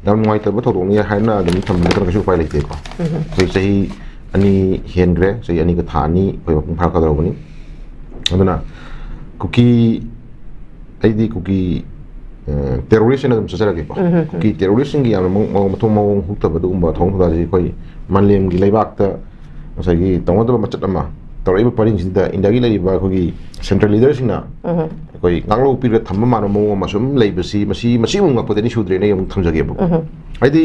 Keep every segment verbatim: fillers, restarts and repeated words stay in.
ꯌꯥꯝ ꯅꯨꯡꯉꯥꯏꯇꯕ ꯊꯧꯗꯣꯛꯅꯤ ꯍꯥꯏꯅ ꯑꯗꯨꯝ ꯊꯝꯕ ꯅꯠꯇꯅ ꯀꯩꯁꯨ ꯎꯄꯥꯏ ꯂꯩꯇꯦꯀꯣ꯫ ꯑꯩꯈꯣꯏ ꯆꯍꯤ ꯑꯅꯤ ꯍꯦꯟꯈ꯭ꯔꯦ, ꯆꯍꯤ ꯑꯅꯤꯒ ꯊꯥ ꯑꯅꯤ ꯑꯩꯈꯣꯏ ꯃꯄꯨꯡ ꯐꯥꯔꯛꯀꯗꯧꯔꯕꯅꯤ꯫ ꯑꯗꯨꯅ ꯀꯨꯀꯤ, ꯑꯩꯗꯤ ꯀꯨꯀꯤ ꯇꯦꯔꯣꯔꯤꯁ ꯑꯣꯏꯅ ꯑꯗꯨꯝ ꯆꯠꯆꯔꯒꯦꯀꯣ꯫ ꯀꯨꯀꯤ ꯇꯦꯔꯣꯔꯤꯁꯁꯤꯡꯒꯤ ꯌꯥꯝꯅ ꯃꯑꯣꯡ ꯃꯑꯣꯡ ꯃꯊꯣꯡ ꯃꯑꯣꯡ ꯍꯨꯛꯇꯕ ꯑꯗꯨꯒꯨꯝꯕ ꯊꯧꯑꯣꯡ ꯊꯧꯗꯥꯁꯤ ꯑꯩꯈꯣꯏ ꯃꯥꯂꯦꯝꯒꯤ ꯂꯩꯕꯥꯛꯇ ꯉꯁꯥꯏꯒꯤ ꯇꯧꯅꯗꯕ ꯃꯆꯠ ꯑꯃ ꯇꯧꯔꯛꯏꯕ ꯄꯔꯤꯡꯁꯤꯗ ꯏꯟꯗꯤꯌꯥꯒꯤ ꯂꯩꯔꯤꯕ ꯑꯩꯈꯣꯏꯒꯤ ꯁꯦꯟꯇ꯭ꯔꯦꯜ ꯂꯤꯗꯔꯁꯤꯡꯅ ꯑꯩꯈꯣꯏ ꯉꯥꯛꯂꯧ ꯄꯤꯔꯒ ꯊꯝꯕ ꯃꯥꯟꯕ ꯃꯑꯣꯡ ꯑꯃ ꯁꯨꯝ ꯂꯩꯕꯁꯤ, ꯃꯁꯤ, ꯃꯁꯤ ꯑꯃꯨꯛ ꯉꯛꯄꯗ ꯑꯅꯤ ꯁꯨꯗ꯭ꯔꯦꯅ ꯑꯩ ꯑꯃꯨꯛ ꯊꯝꯖꯒꯦꯕꯀꯣ꯫ ꯍꯥꯏꯗꯤ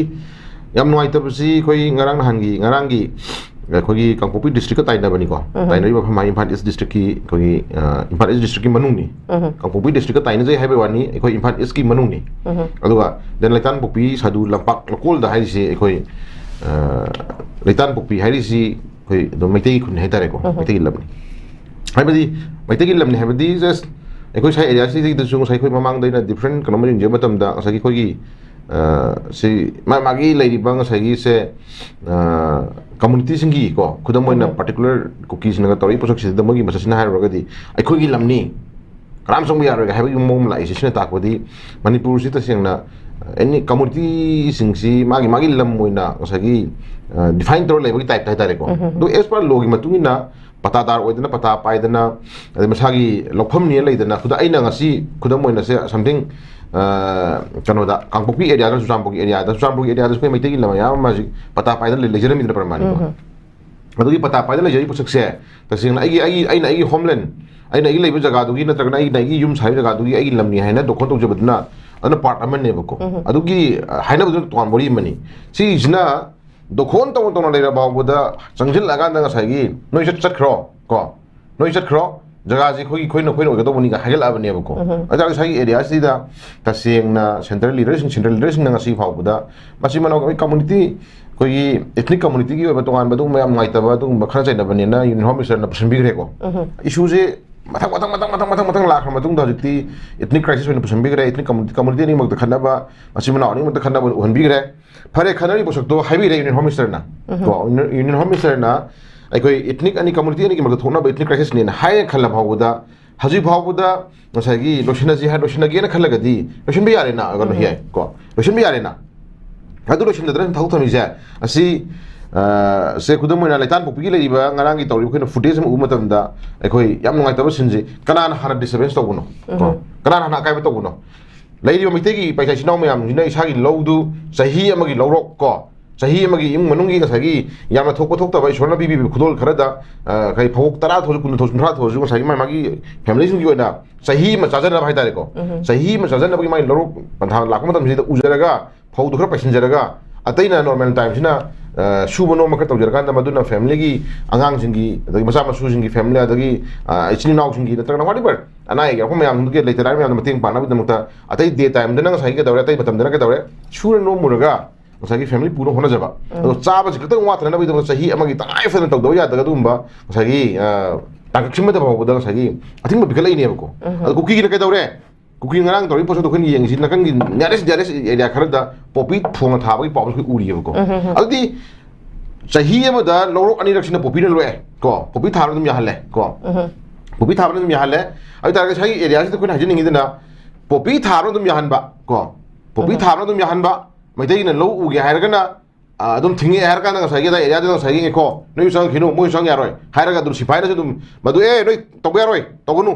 ꯌꯥꯝ ꯅꯨꯡꯉꯥꯏꯇꯕꯁꯤ ꯑꯩꯈꯣꯏ ꯉꯔꯥꯡ ꯅꯍꯥꯟꯒꯤ, ꯉꯔꯥꯡꯒꯤ ꯑꯩꯈꯣꯏꯒꯤ ꯀꯥꯡꯄꯣꯛꯄꯤ ꯗꯤꯁꯇ꯭ꯔꯤꯛꯀ ꯇꯥꯏꯅꯕꯅꯤꯀꯣ꯫ ꯇꯥꯏꯅꯔꯤꯕ ꯃꯐꯝ ꯍꯥꯏ ꯏꯝꯐꯥꯜ ꯏꯁ ꯗꯤꯁꯇ꯭ꯔꯤꯛꯀꯤ, ꯑꯩꯈꯣꯏꯒꯤ, ꯑ, ꯏꯝꯐꯥꯜ ꯏꯁ ꯗꯤꯁꯇ꯭ꯔꯤꯛꯀꯤ ꯃꯅꯨꯡꯅꯤ꯫ ꯀꯥꯡꯄꯣꯛꯄꯤ ꯗꯤꯁꯇ꯭ꯔꯤꯛꯀ ꯇꯥꯏꯅꯖꯩ ꯍꯥꯏꯕꯒꯤ ꯋꯥꯅꯤ, ꯑꯩꯈꯣꯏ ꯏꯝꯐꯥꯜ ꯏꯁꯀꯤ ꯃꯅꯨꯡꯅꯤ꯫ ꯑꯗꯨꯒ then ꯂꯩꯇꯥꯟꯄꯣꯛꯄꯤ ꯁꯥꯗꯨ ꯂꯝꯄꯥꯛ ꯂꯀꯣꯜꯗ ꯍꯥꯏꯔꯤꯁꯤ ꯑꯩꯈꯣꯏ, ꯑ, ꯂꯩꯇꯥꯟꯄꯣꯛꯄꯤ ꯍꯥꯏꯔꯤꯁꯤ ꯑꯩꯈꯣꯏ ꯑꯗꯨꯝ ꯃꯩꯇꯩꯒꯤ ꯈꯨꯟꯅꯤ ꯍꯥꯏꯇꯥꯔꯦꯀꯣ꯫ ꯃꯩꯇꯩꯒꯤ ꯂꯝꯅꯤ꯫ ꯍꯥꯏꯕꯗꯤ ꯃꯩꯇꯩꯒꯤ ꯂꯝꯅꯤ ꯍꯥꯏꯕꯗꯤ just ꯑꯩꯈꯣꯏ ꯁ꯭ꯋꯥꯏ ꯑꯦꯔꯤꯌꯥꯁꯤꯗꯒꯤꯗꯁꯨ ꯉꯁꯥꯏ ꯑꯩꯈꯣꯏ ꯃꯃꯥꯡꯗ ꯑꯩꯅ different ꯀꯩꯅꯣꯝꯃ ꯌꯦꯡꯖꯕ ꯃꯇꯝꯗ ꯉꯁꯥꯏꯒꯤ ꯑꯩꯈꯣꯏꯒꯤ, ꯑ, ꯁꯤ ꯃꯥ-, ꯃꯥꯒꯤ ꯂꯩꯔꯤꯕ ꯉꯁꯥꯏꯒꯤ ꯁꯦ, ꯑ, ꯀꯝꯃꯨꯅꯤꯇꯤꯁꯤꯡꯒꯤ ꯀꯣ, ꯈꯨꯗꯝ ꯑꯣꯏꯅ particular ꯀꯨꯀꯤꯁꯤꯡꯅꯒ ꯇꯧꯔꯛꯏ ꯄꯣꯠꯁꯛꯁꯤꯗ ꯃꯣꯏꯒꯤ ꯃꯁꯛꯁꯤꯅ ꯍꯥꯏꯔꯨꯔꯒꯗꯤ ꯑꯩꯈꯣꯏꯒꯤ ꯂꯝꯅꯤ, ꯀꯅꯥꯝ ꯆꯪꯕ ꯌꯥꯔꯣꯏꯒ ꯍꯥꯏꯕꯒꯤ ꯃꯑꯣꯡ ꯑꯃ ꯂꯥꯛꯏꯁꯦ꯫ ꯁꯤꯅ ꯇꯥꯛꯄꯗꯤ ꯃꯅꯤꯄꯨꯔꯁꯤ ꯇꯁꯦꯡꯅ ꯑꯦꯅꯤ ꯀꯝꯃꯨꯅꯤꯇꯤꯁꯤꯡꯁꯤ ꯃꯥꯒꯤ, ꯃꯥꯒꯤ ꯂꯝ ꯑꯣꯏꯅ ꯉꯁꯥꯏꯒꯤ, ꯑ, define ꯇꯧꯔ ꯂꯩꯕꯒꯤ type ꯇ ꯍꯥꯏꯇꯥꯔꯦꯀꯣ꯫ ꯑꯗꯨ as per law ꯒꯤ ꯃꯇꯨꯡ ꯏꯟꯅ ꯄꯇꯥꯗꯥꯔ ꯑꯣꯏꯗꯅ, ꯄꯇꯥ ꯄꯥꯏꯗꯅ, ꯑꯗꯩ ꯃꯁꯥꯒꯤ ꯂꯧꯐꯝꯅꯦꯅ ꯂꯩꯗꯅ, ꯈꯨꯗ-, ꯑꯩꯅ ꯉꯁꯤ ꯈꯨꯗꯝ ꯑꯣꯏꯅ ꯁꯦ something, ꯑ, ꯀꯩꯅꯣꯗ, ꯀꯥꯡꯄꯣꯛꯄꯤ ꯑꯦꯔꯤꯌꯥꯗ, ꯆꯨꯔꯆꯥꯟꯄꯨꯔꯒꯤ ꯑꯦꯔꯤꯌꯥꯗ, ꯆꯨꯔꯆꯥꯟꯄꯨꯔꯒꯤ ꯑꯦꯔꯤꯌꯥꯗꯁꯨ ꯑꯩꯈꯣꯏ ꯃꯩꯇꯩꯒꯤ ꯂꯝ ꯃꯌꯥꯝ ꯑꯃ ꯍꯧꯖꯤꯛ ꯄꯇꯥ ꯄꯥꯏꯗꯅ ꯂꯩ-, ꯂꯩꯖꯔꯝꯃꯤꯗꯅ ꯄ꯭ꯔꯃꯥꯅꯤꯀꯣ꯫ ꯑꯗꯨꯒꯤ ꯄꯇꯥ ꯄꯥꯏꯗꯅ ꯂꯩꯖꯔꯤꯕ ꯄꯣꯠꯁꯛꯁꯦ ꯇꯁꯦꯡꯅ ꯑꯩꯒꯤ, ꯑꯩꯒꯤ, ꯑꯩꯅ ꯑꯩꯒꯤ homeland, ꯑꯩꯅ ꯑꯩꯒꯤ ꯂꯩꯕ ꯖꯒꯥꯗꯨꯒꯤ ꯅꯠꯇ꯭ꯔꯒꯅ ꯑꯩꯅ ꯑꯩꯒꯤ ꯌꯨꯝ ꯁꯥꯔꯤꯕ ꯖꯒꯥꯗꯨꯒꯤ ꯑꯩꯒꯤ ꯂꯝꯅꯤ ꯍꯥꯏꯅ ꯗꯣꯈꯣꯟ ꯇꯧꯖꯕꯗꯨꯅ ꯑꯗꯨꯅ part ꯑꯃꯅꯦꯕꯀꯣ꯫ ꯑꯗꯨꯒꯤ, ꯑ, ꯍꯥꯏꯅꯕꯗꯨꯅ ꯇꯣꯉꯥꯟꯕ ꯋꯥꯔꯤ ꯑꯃꯅꯤ꯫ ꯁꯤꯁꯤꯅ ꯗꯣꯈꯣꯟ ꯇꯧꯅ ꯇꯧꯅ ꯂꯩꯔ ꯐꯥꯎꯕꯗ ꯆꯪꯁꯤꯜꯂꯛꯑꯀꯥꯟꯗ ꯉꯁꯥꯏꯒꯤ "ꯅꯣꯏ ꯆꯠ-, ꯆꯠꯈ꯭ꯔꯣ ꯀꯣ, ꯅꯣꯏ ꯆꯠꯈ꯭ꯔꯣ, ꯖꯒꯥꯁꯤ ꯑꯩꯈꯣꯏꯒꯤ, ꯑꯩꯈꯣꯏꯅ, ꯑꯩꯈꯣꯏꯅ ꯑꯣꯏꯒꯗꯧꯕꯅꯤꯒ" ꯍꯥꯏꯒꯠꯂꯛꯑꯕꯅꯦꯕꯀꯣ꯫ ꯑꯗꯨ ꯇꯥꯔꯗꯤ ꯉꯁꯥꯏꯒꯤ ꯑꯦꯔꯤꯌꯥꯁꯤꯗ ꯇꯁꯦꯡꯅ central leader ꯁꯤꯡ, central leader ꯁꯤꯡꯅ ꯉꯁꯤ ꯐꯥꯎꯕꯗ ꯃꯆꯤꯟ ꯃꯅꯥꯎ ꯑꯩꯈꯣꯏ ꯀꯝꯃꯨꯅꯤꯇꯤ, ꯑꯩꯈꯣꯏꯒꯤ ethnic community ꯒꯤ ꯑꯣꯏꯕ ꯇꯣꯉꯥꯟꯕ ꯑꯗꯨꯒꯨꯝꯕ ꯌꯥꯝ ꯅꯨꯡꯉꯥꯏꯇꯕ ꯑꯗꯨꯒꯨꯝꯕ ꯈꯠꯅ ꯆꯩꯅꯕꯅꯦꯅ Union Home Minister ꯅ ꯄꯨꯁꯤꯟꯕꯤꯈ꯭ꯔꯦꯀꯣ꯫ Issue ꯁꯦ ꯃꯊꯪ, ꯃꯊꯪ, ꯃꯊꯪ, ꯃꯊꯪ, ꯃꯊꯪ, ꯃꯊꯪ ꯂꯥꯛꯈ꯭ꯔ ꯃꯇꯨꯡꯗ ꯍꯧꯖꯤꯛꯇꯤ ethnic crisis ꯑꯣꯏꯅ ꯄꯨꯁꯤꯟꯕꯤꯈ꯭ꯔꯦ꯫ Ethnic community, community ꯑꯅꯤꯃꯛꯇ ꯈꯠꯅꯕ, ꯃꯆꯤꯟ ꯃꯅꯥꯎ ꯑꯅꯤꯃꯛꯇ ꯈꯠꯅꯕ ꯎꯍꯟꯕꯤꯈ꯭ꯔꯦ꯫ ꯐꯔꯦ, ꯈꯠꯅꯔꯤꯕ ꯄꯣꯠꯁꯛꯇꯣ ꯍꯥꯏꯕꯤꯔꯦ Union Home Minister ꯅ꯫ ꯀꯣ, Union, Union Home Minister ꯅ ꯑꯩꯈꯣꯏ ethnic ꯑꯅꯤ, community ꯑꯅꯤꯒꯤ ꯃꯔꯛꯇ ꯊꯣꯛꯅꯕ ethnic crisis ꯅꯦꯅ ꯍꯥꯏꯔꯦ ꯈꯜꯂ ꯐꯥꯎꯕꯗ, ꯍꯧꯖꯤꯛ ꯐꯥꯎꯕꯗ ꯉꯁꯥꯏꯒꯤ ꯂꯣꯏꯁꯤꯟꯅꯁꯤ ꯍꯥꯏ, ꯂꯣꯏꯁꯤꯟꯅꯒꯦꯅ ꯈꯜꯂꯒꯗꯤ ꯂꯣꯏꯁꯤꯟꯕ ꯌꯥꯔꯦꯅ, ꯀꯩꯅꯣ ꯌꯥꯏ ꯀꯣ, ꯂꯣꯏꯁꯤꯟꯕ ꯌꯥꯔꯦꯅ꯫ ꯑꯗꯨ ꯂꯣꯏꯁꯤꯟꯗꯗꯅ ꯁꯨꯝ ꯊꯕꯛ ꯊꯝꯃꯤꯁꯦ ꯑꯁꯤ, ꯑ, ꯁꯦ ꯈꯨꯗꯝ ꯑꯣꯏꯅ ꯂꯩꯇꯥꯟꯄꯣꯛꯄꯤꯒꯤ ꯂꯩꯔꯤꯕ ꯉꯔꯥꯡꯒꯤ ꯇꯧꯔꯤꯕ ꯑꯩꯈꯣꯏꯅ footage ꯑꯃ ꯎꯕ ꯃꯇꯝꯗ ꯑꯩꯈꯣꯏ ꯌꯥꯝ ꯅꯨꯡꯉꯥꯏꯇꯕ ꯁꯤꯟꯁꯤ ꯀꯅꯥꯅ ꯍꯥꯟꯅ disturbance ꯇꯧꯕꯅꯣ? ꯀꯣ? ꯎꯝ꯫ ꯀꯅꯥꯅ ꯍꯥꯟꯅ ꯑꯀꯥꯏꯕ ꯇꯧꯕꯅꯣ? ꯂꯩꯔꯤꯕ ꯃꯩꯇꯩꯒꯤ ꯏꯄꯥ ꯏꯆꯥ ꯏꯆꯤꯟ ꯏꯅꯥꯎ ꯃꯌꯥꯝꯁꯤꯅ ꯏꯁꯥꯒꯤ ꯂꯧꯗꯨ ꯆꯍꯤ ꯑꯃꯒꯤ ꯂꯧꯔꯣꯛ ꯀꯣ, ꯆꯍꯤ ꯑꯃꯒꯤ ꯏꯃꯨꯡ ꯃꯅꯨꯡꯒꯤ ꯉꯁꯥꯏꯒꯤ ꯌꯥꯝꯅ ꯊꯣꯛꯄ ꯊꯣꯛꯇꯕ ꯏꯁꯣꯔꯅ ꯄꯤꯕꯤꯕ ꯈꯨꯗꯣꯜ ꯈꯔꯗ, ꯑ, ꯀꯔꯤ ꯐꯧ ꯇꯔꯥ ꯊꯣꯛꯑꯁꯨ, ꯀꯨꯟ ꯊꯣꯛꯑꯁꯨ, ꯀꯨꯟꯊ꯭ꯔꯥ ꯊꯣꯛꯑꯁꯨ ꯉꯁꯥꯏꯒꯤ ꯃꯥꯒꯤ, ꯃꯥꯒꯤ familyꯁꯤꯡꯒꯤ ꯑꯣꯏꯅ ꯆꯍꯤ ꯑꯃ ꯆꯥꯖꯅꯕ ꯍꯥꯏꯇꯥꯔꯦꯀꯣ꯫ ꯎꯝ꯫ ꯆꯍꯤ ꯑꯃ ꯆꯥꯖꯅꯕꯒꯤ ꯃꯥꯒꯤ ꯂꯧꯔꯣꯛ ꯄꯟꯊꯥ ꯂꯥꯛꯄ ꯃꯇꯝꯁꯤꯗ ꯎꯖꯔꯒ ꯐꯧꯗꯨ ꯈꯔ ꯄꯩꯁꯤꯟꯖꯔꯒ ꯑꯇꯩꯅ normal timeꯁꯤꯅ, ꯑ, ꯁꯨꯕ ꯅꯣꯝꯕ ꯈꯔ ꯇꯧꯖꯔꯀꯥꯟꯗ ꯃꯗꯨꯅ familyꯒꯤ ꯑꯉꯥꯡꯁꯤꯡꯒꯤ ꯑꯗꯒꯤ ꯃꯆꯥ ꯃꯁꯨꯁꯤꯡꯒꯤ family ꯑꯗꯒꯤ, ꯑ, ꯏꯆꯤꯟ ꯏꯅꯥꯎꯁꯤꯡꯒꯤ ꯅꯠꯇ꯭ꯔꯒꯅ whatever ꯑꯅꯥ ꯑꯌꯦꯛ ꯌꯥꯎꯔꯛꯄ ꯃꯌꯥꯝꯗꯨꯒꯤ ꯂꯩꯇ ꯂꯥꯏꯔ ꯃꯌꯥꯝꯗ ꯃꯇꯦꯡ ꯄꯥꯡꯅꯕꯒꯤꯗꯃꯛꯇ ꯑꯇꯩ day timeꯗꯅ ꯉꯁꯥꯏꯒꯤ ꯀꯩꯗꯧꯔꯦ, ꯑꯇꯩ ꯃꯇꯝꯗꯅ ꯀꯩꯗꯧꯔꯦ, ꯁꯨꯔ ꯅꯣꯝꯃꯨꯔꯒ ꯉꯁꯥꯏꯒꯤ family ꯄꯨꯅꯕ ꯍꯣꯠꯅꯖꯕ꯫ ꯑꯗꯣ ꯎꯝ꯫ ꯆꯥꯕꯁꯤ ꯈꯛꯇꯪ ꯋꯥꯠꯇꯅꯕꯒꯤꯗꯃꯛꯇ ꯆꯍꯤ ꯑꯃꯒꯤ ꯇꯉꯥꯏ ꯐꯗꯅ ꯇꯧꯗꯕ ꯌꯥꯗꯒ ꯑꯗꯨꯒꯨꯝꯕ ꯉꯁꯥꯏꯒꯤ, ꯑ, ꯇꯥꯡꯀꯛ ꯁꯤꯃꯗ ꯐꯥꯎꯕꯗ ꯉꯁꯥꯏꯒꯤ ꯑꯊꯤꯡꯕ ꯄꯤꯈꯠꯂꯛꯏꯅꯦꯕꯀꯣ꯫ ꯎꯝ꯫ ꯑꯗꯣ ꯀꯨꯀꯤꯒꯤꯅ ꯀꯩꯗꯧꯔꯦ? ꯀꯨꯀꯤ ꯉꯔꯥꯡ ꯇꯧꯔꯤꯕ ꯄꯣꯠꯁꯛꯇꯣ ꯑꯩꯈꯣꯏꯅ ꯌꯦꯡꯉꯤꯁꯤ ꯅꯥꯀꯟꯒꯤ nearest, nearest area ꯈꯔꯗ ꯄꯣꯄꯤ ꯐꯣꯡꯅ ꯊꯥꯕꯒꯤ ꯄꯥꯎꯁꯨ ꯑꯩꯈꯣꯏ ꯎꯔꯤꯑꯕꯀꯣ꯫ ꯎꯝ, ꯎꯝ, ꯎꯝ꯫ ꯑꯗꯨꯗꯤ ꯆꯍꯤ ꯑꯃꯗ ꯂꯧꯔꯣꯛ ꯑꯅꯤꯔꯛꯁꯤꯅ ꯄꯣꯄꯤꯅ ꯂꯣꯛꯑꯦ ꯀꯣ, ꯄꯣꯄꯤ ꯊꯥꯕꯅ ꯑꯗꯨꯝ ꯌꯥꯍꯜꯂꯦ ꯀꯣ꯫ ꯎꯝ꯫ ꯄꯣꯄꯤ ꯊꯥꯕꯅ ꯑꯗꯨꯝ ꯌꯥꯍꯜꯂꯦ꯫ ꯑꯗꯨ ꯑꯣꯏꯇꯥꯔꯒꯗꯤ ꯉꯁꯥꯏꯒꯤ areaꯁꯤꯗ ꯑꯩꯈꯣꯏꯅ ꯍꯥꯏꯖꯅꯤꯡꯉꯤꯁꯤꯅ ꯄꯣꯄꯤ ꯊꯥꯕꯅ ꯑꯗꯨꯝ ꯌꯥꯍꯟꯕ ꯀꯣ, ꯄꯣꯄꯤ ꯎꯝ꯫ ꯊꯥꯕꯅ ꯑꯗꯨꯝ ꯌꯥꯍꯟꯕ, ꯃꯩꯇꯩꯒꯤꯅ ꯂꯧ ꯎꯒꯦ ꯍꯥꯏꯔꯒꯅ, ꯑ, ꯑꯗꯨꯝ ꯊꯤꯡꯉꯛꯑꯦ ꯍꯥꯏꯔ ꯀꯥꯟꯗ ꯉꯁꯥꯏꯒꯤ ꯑꯗꯥꯏ areaꯗꯨꯗ ꯉꯁꯥꯏꯒꯤ ꯉꯥꯏꯈꯣ, ꯅꯣꯏꯁꯨ ꯆꯪꯉꯛꯈꯤꯅꯨ, ꯃꯣꯏꯁꯨ ꯆꯪ ꯌꯥꯔꯣꯏ ꯍꯥꯏꯔꯒ ꯑꯗꯨꯝ ꯁꯤꯐꯥꯏꯅꯁꯨ ꯑꯗꯨꯝ ꯃꯗꯨ, "ꯑꯦ, ꯅꯣꯏ ꯇꯧꯕ ꯌꯥꯔꯣꯏ, ꯇꯧꯒꯅꯨ,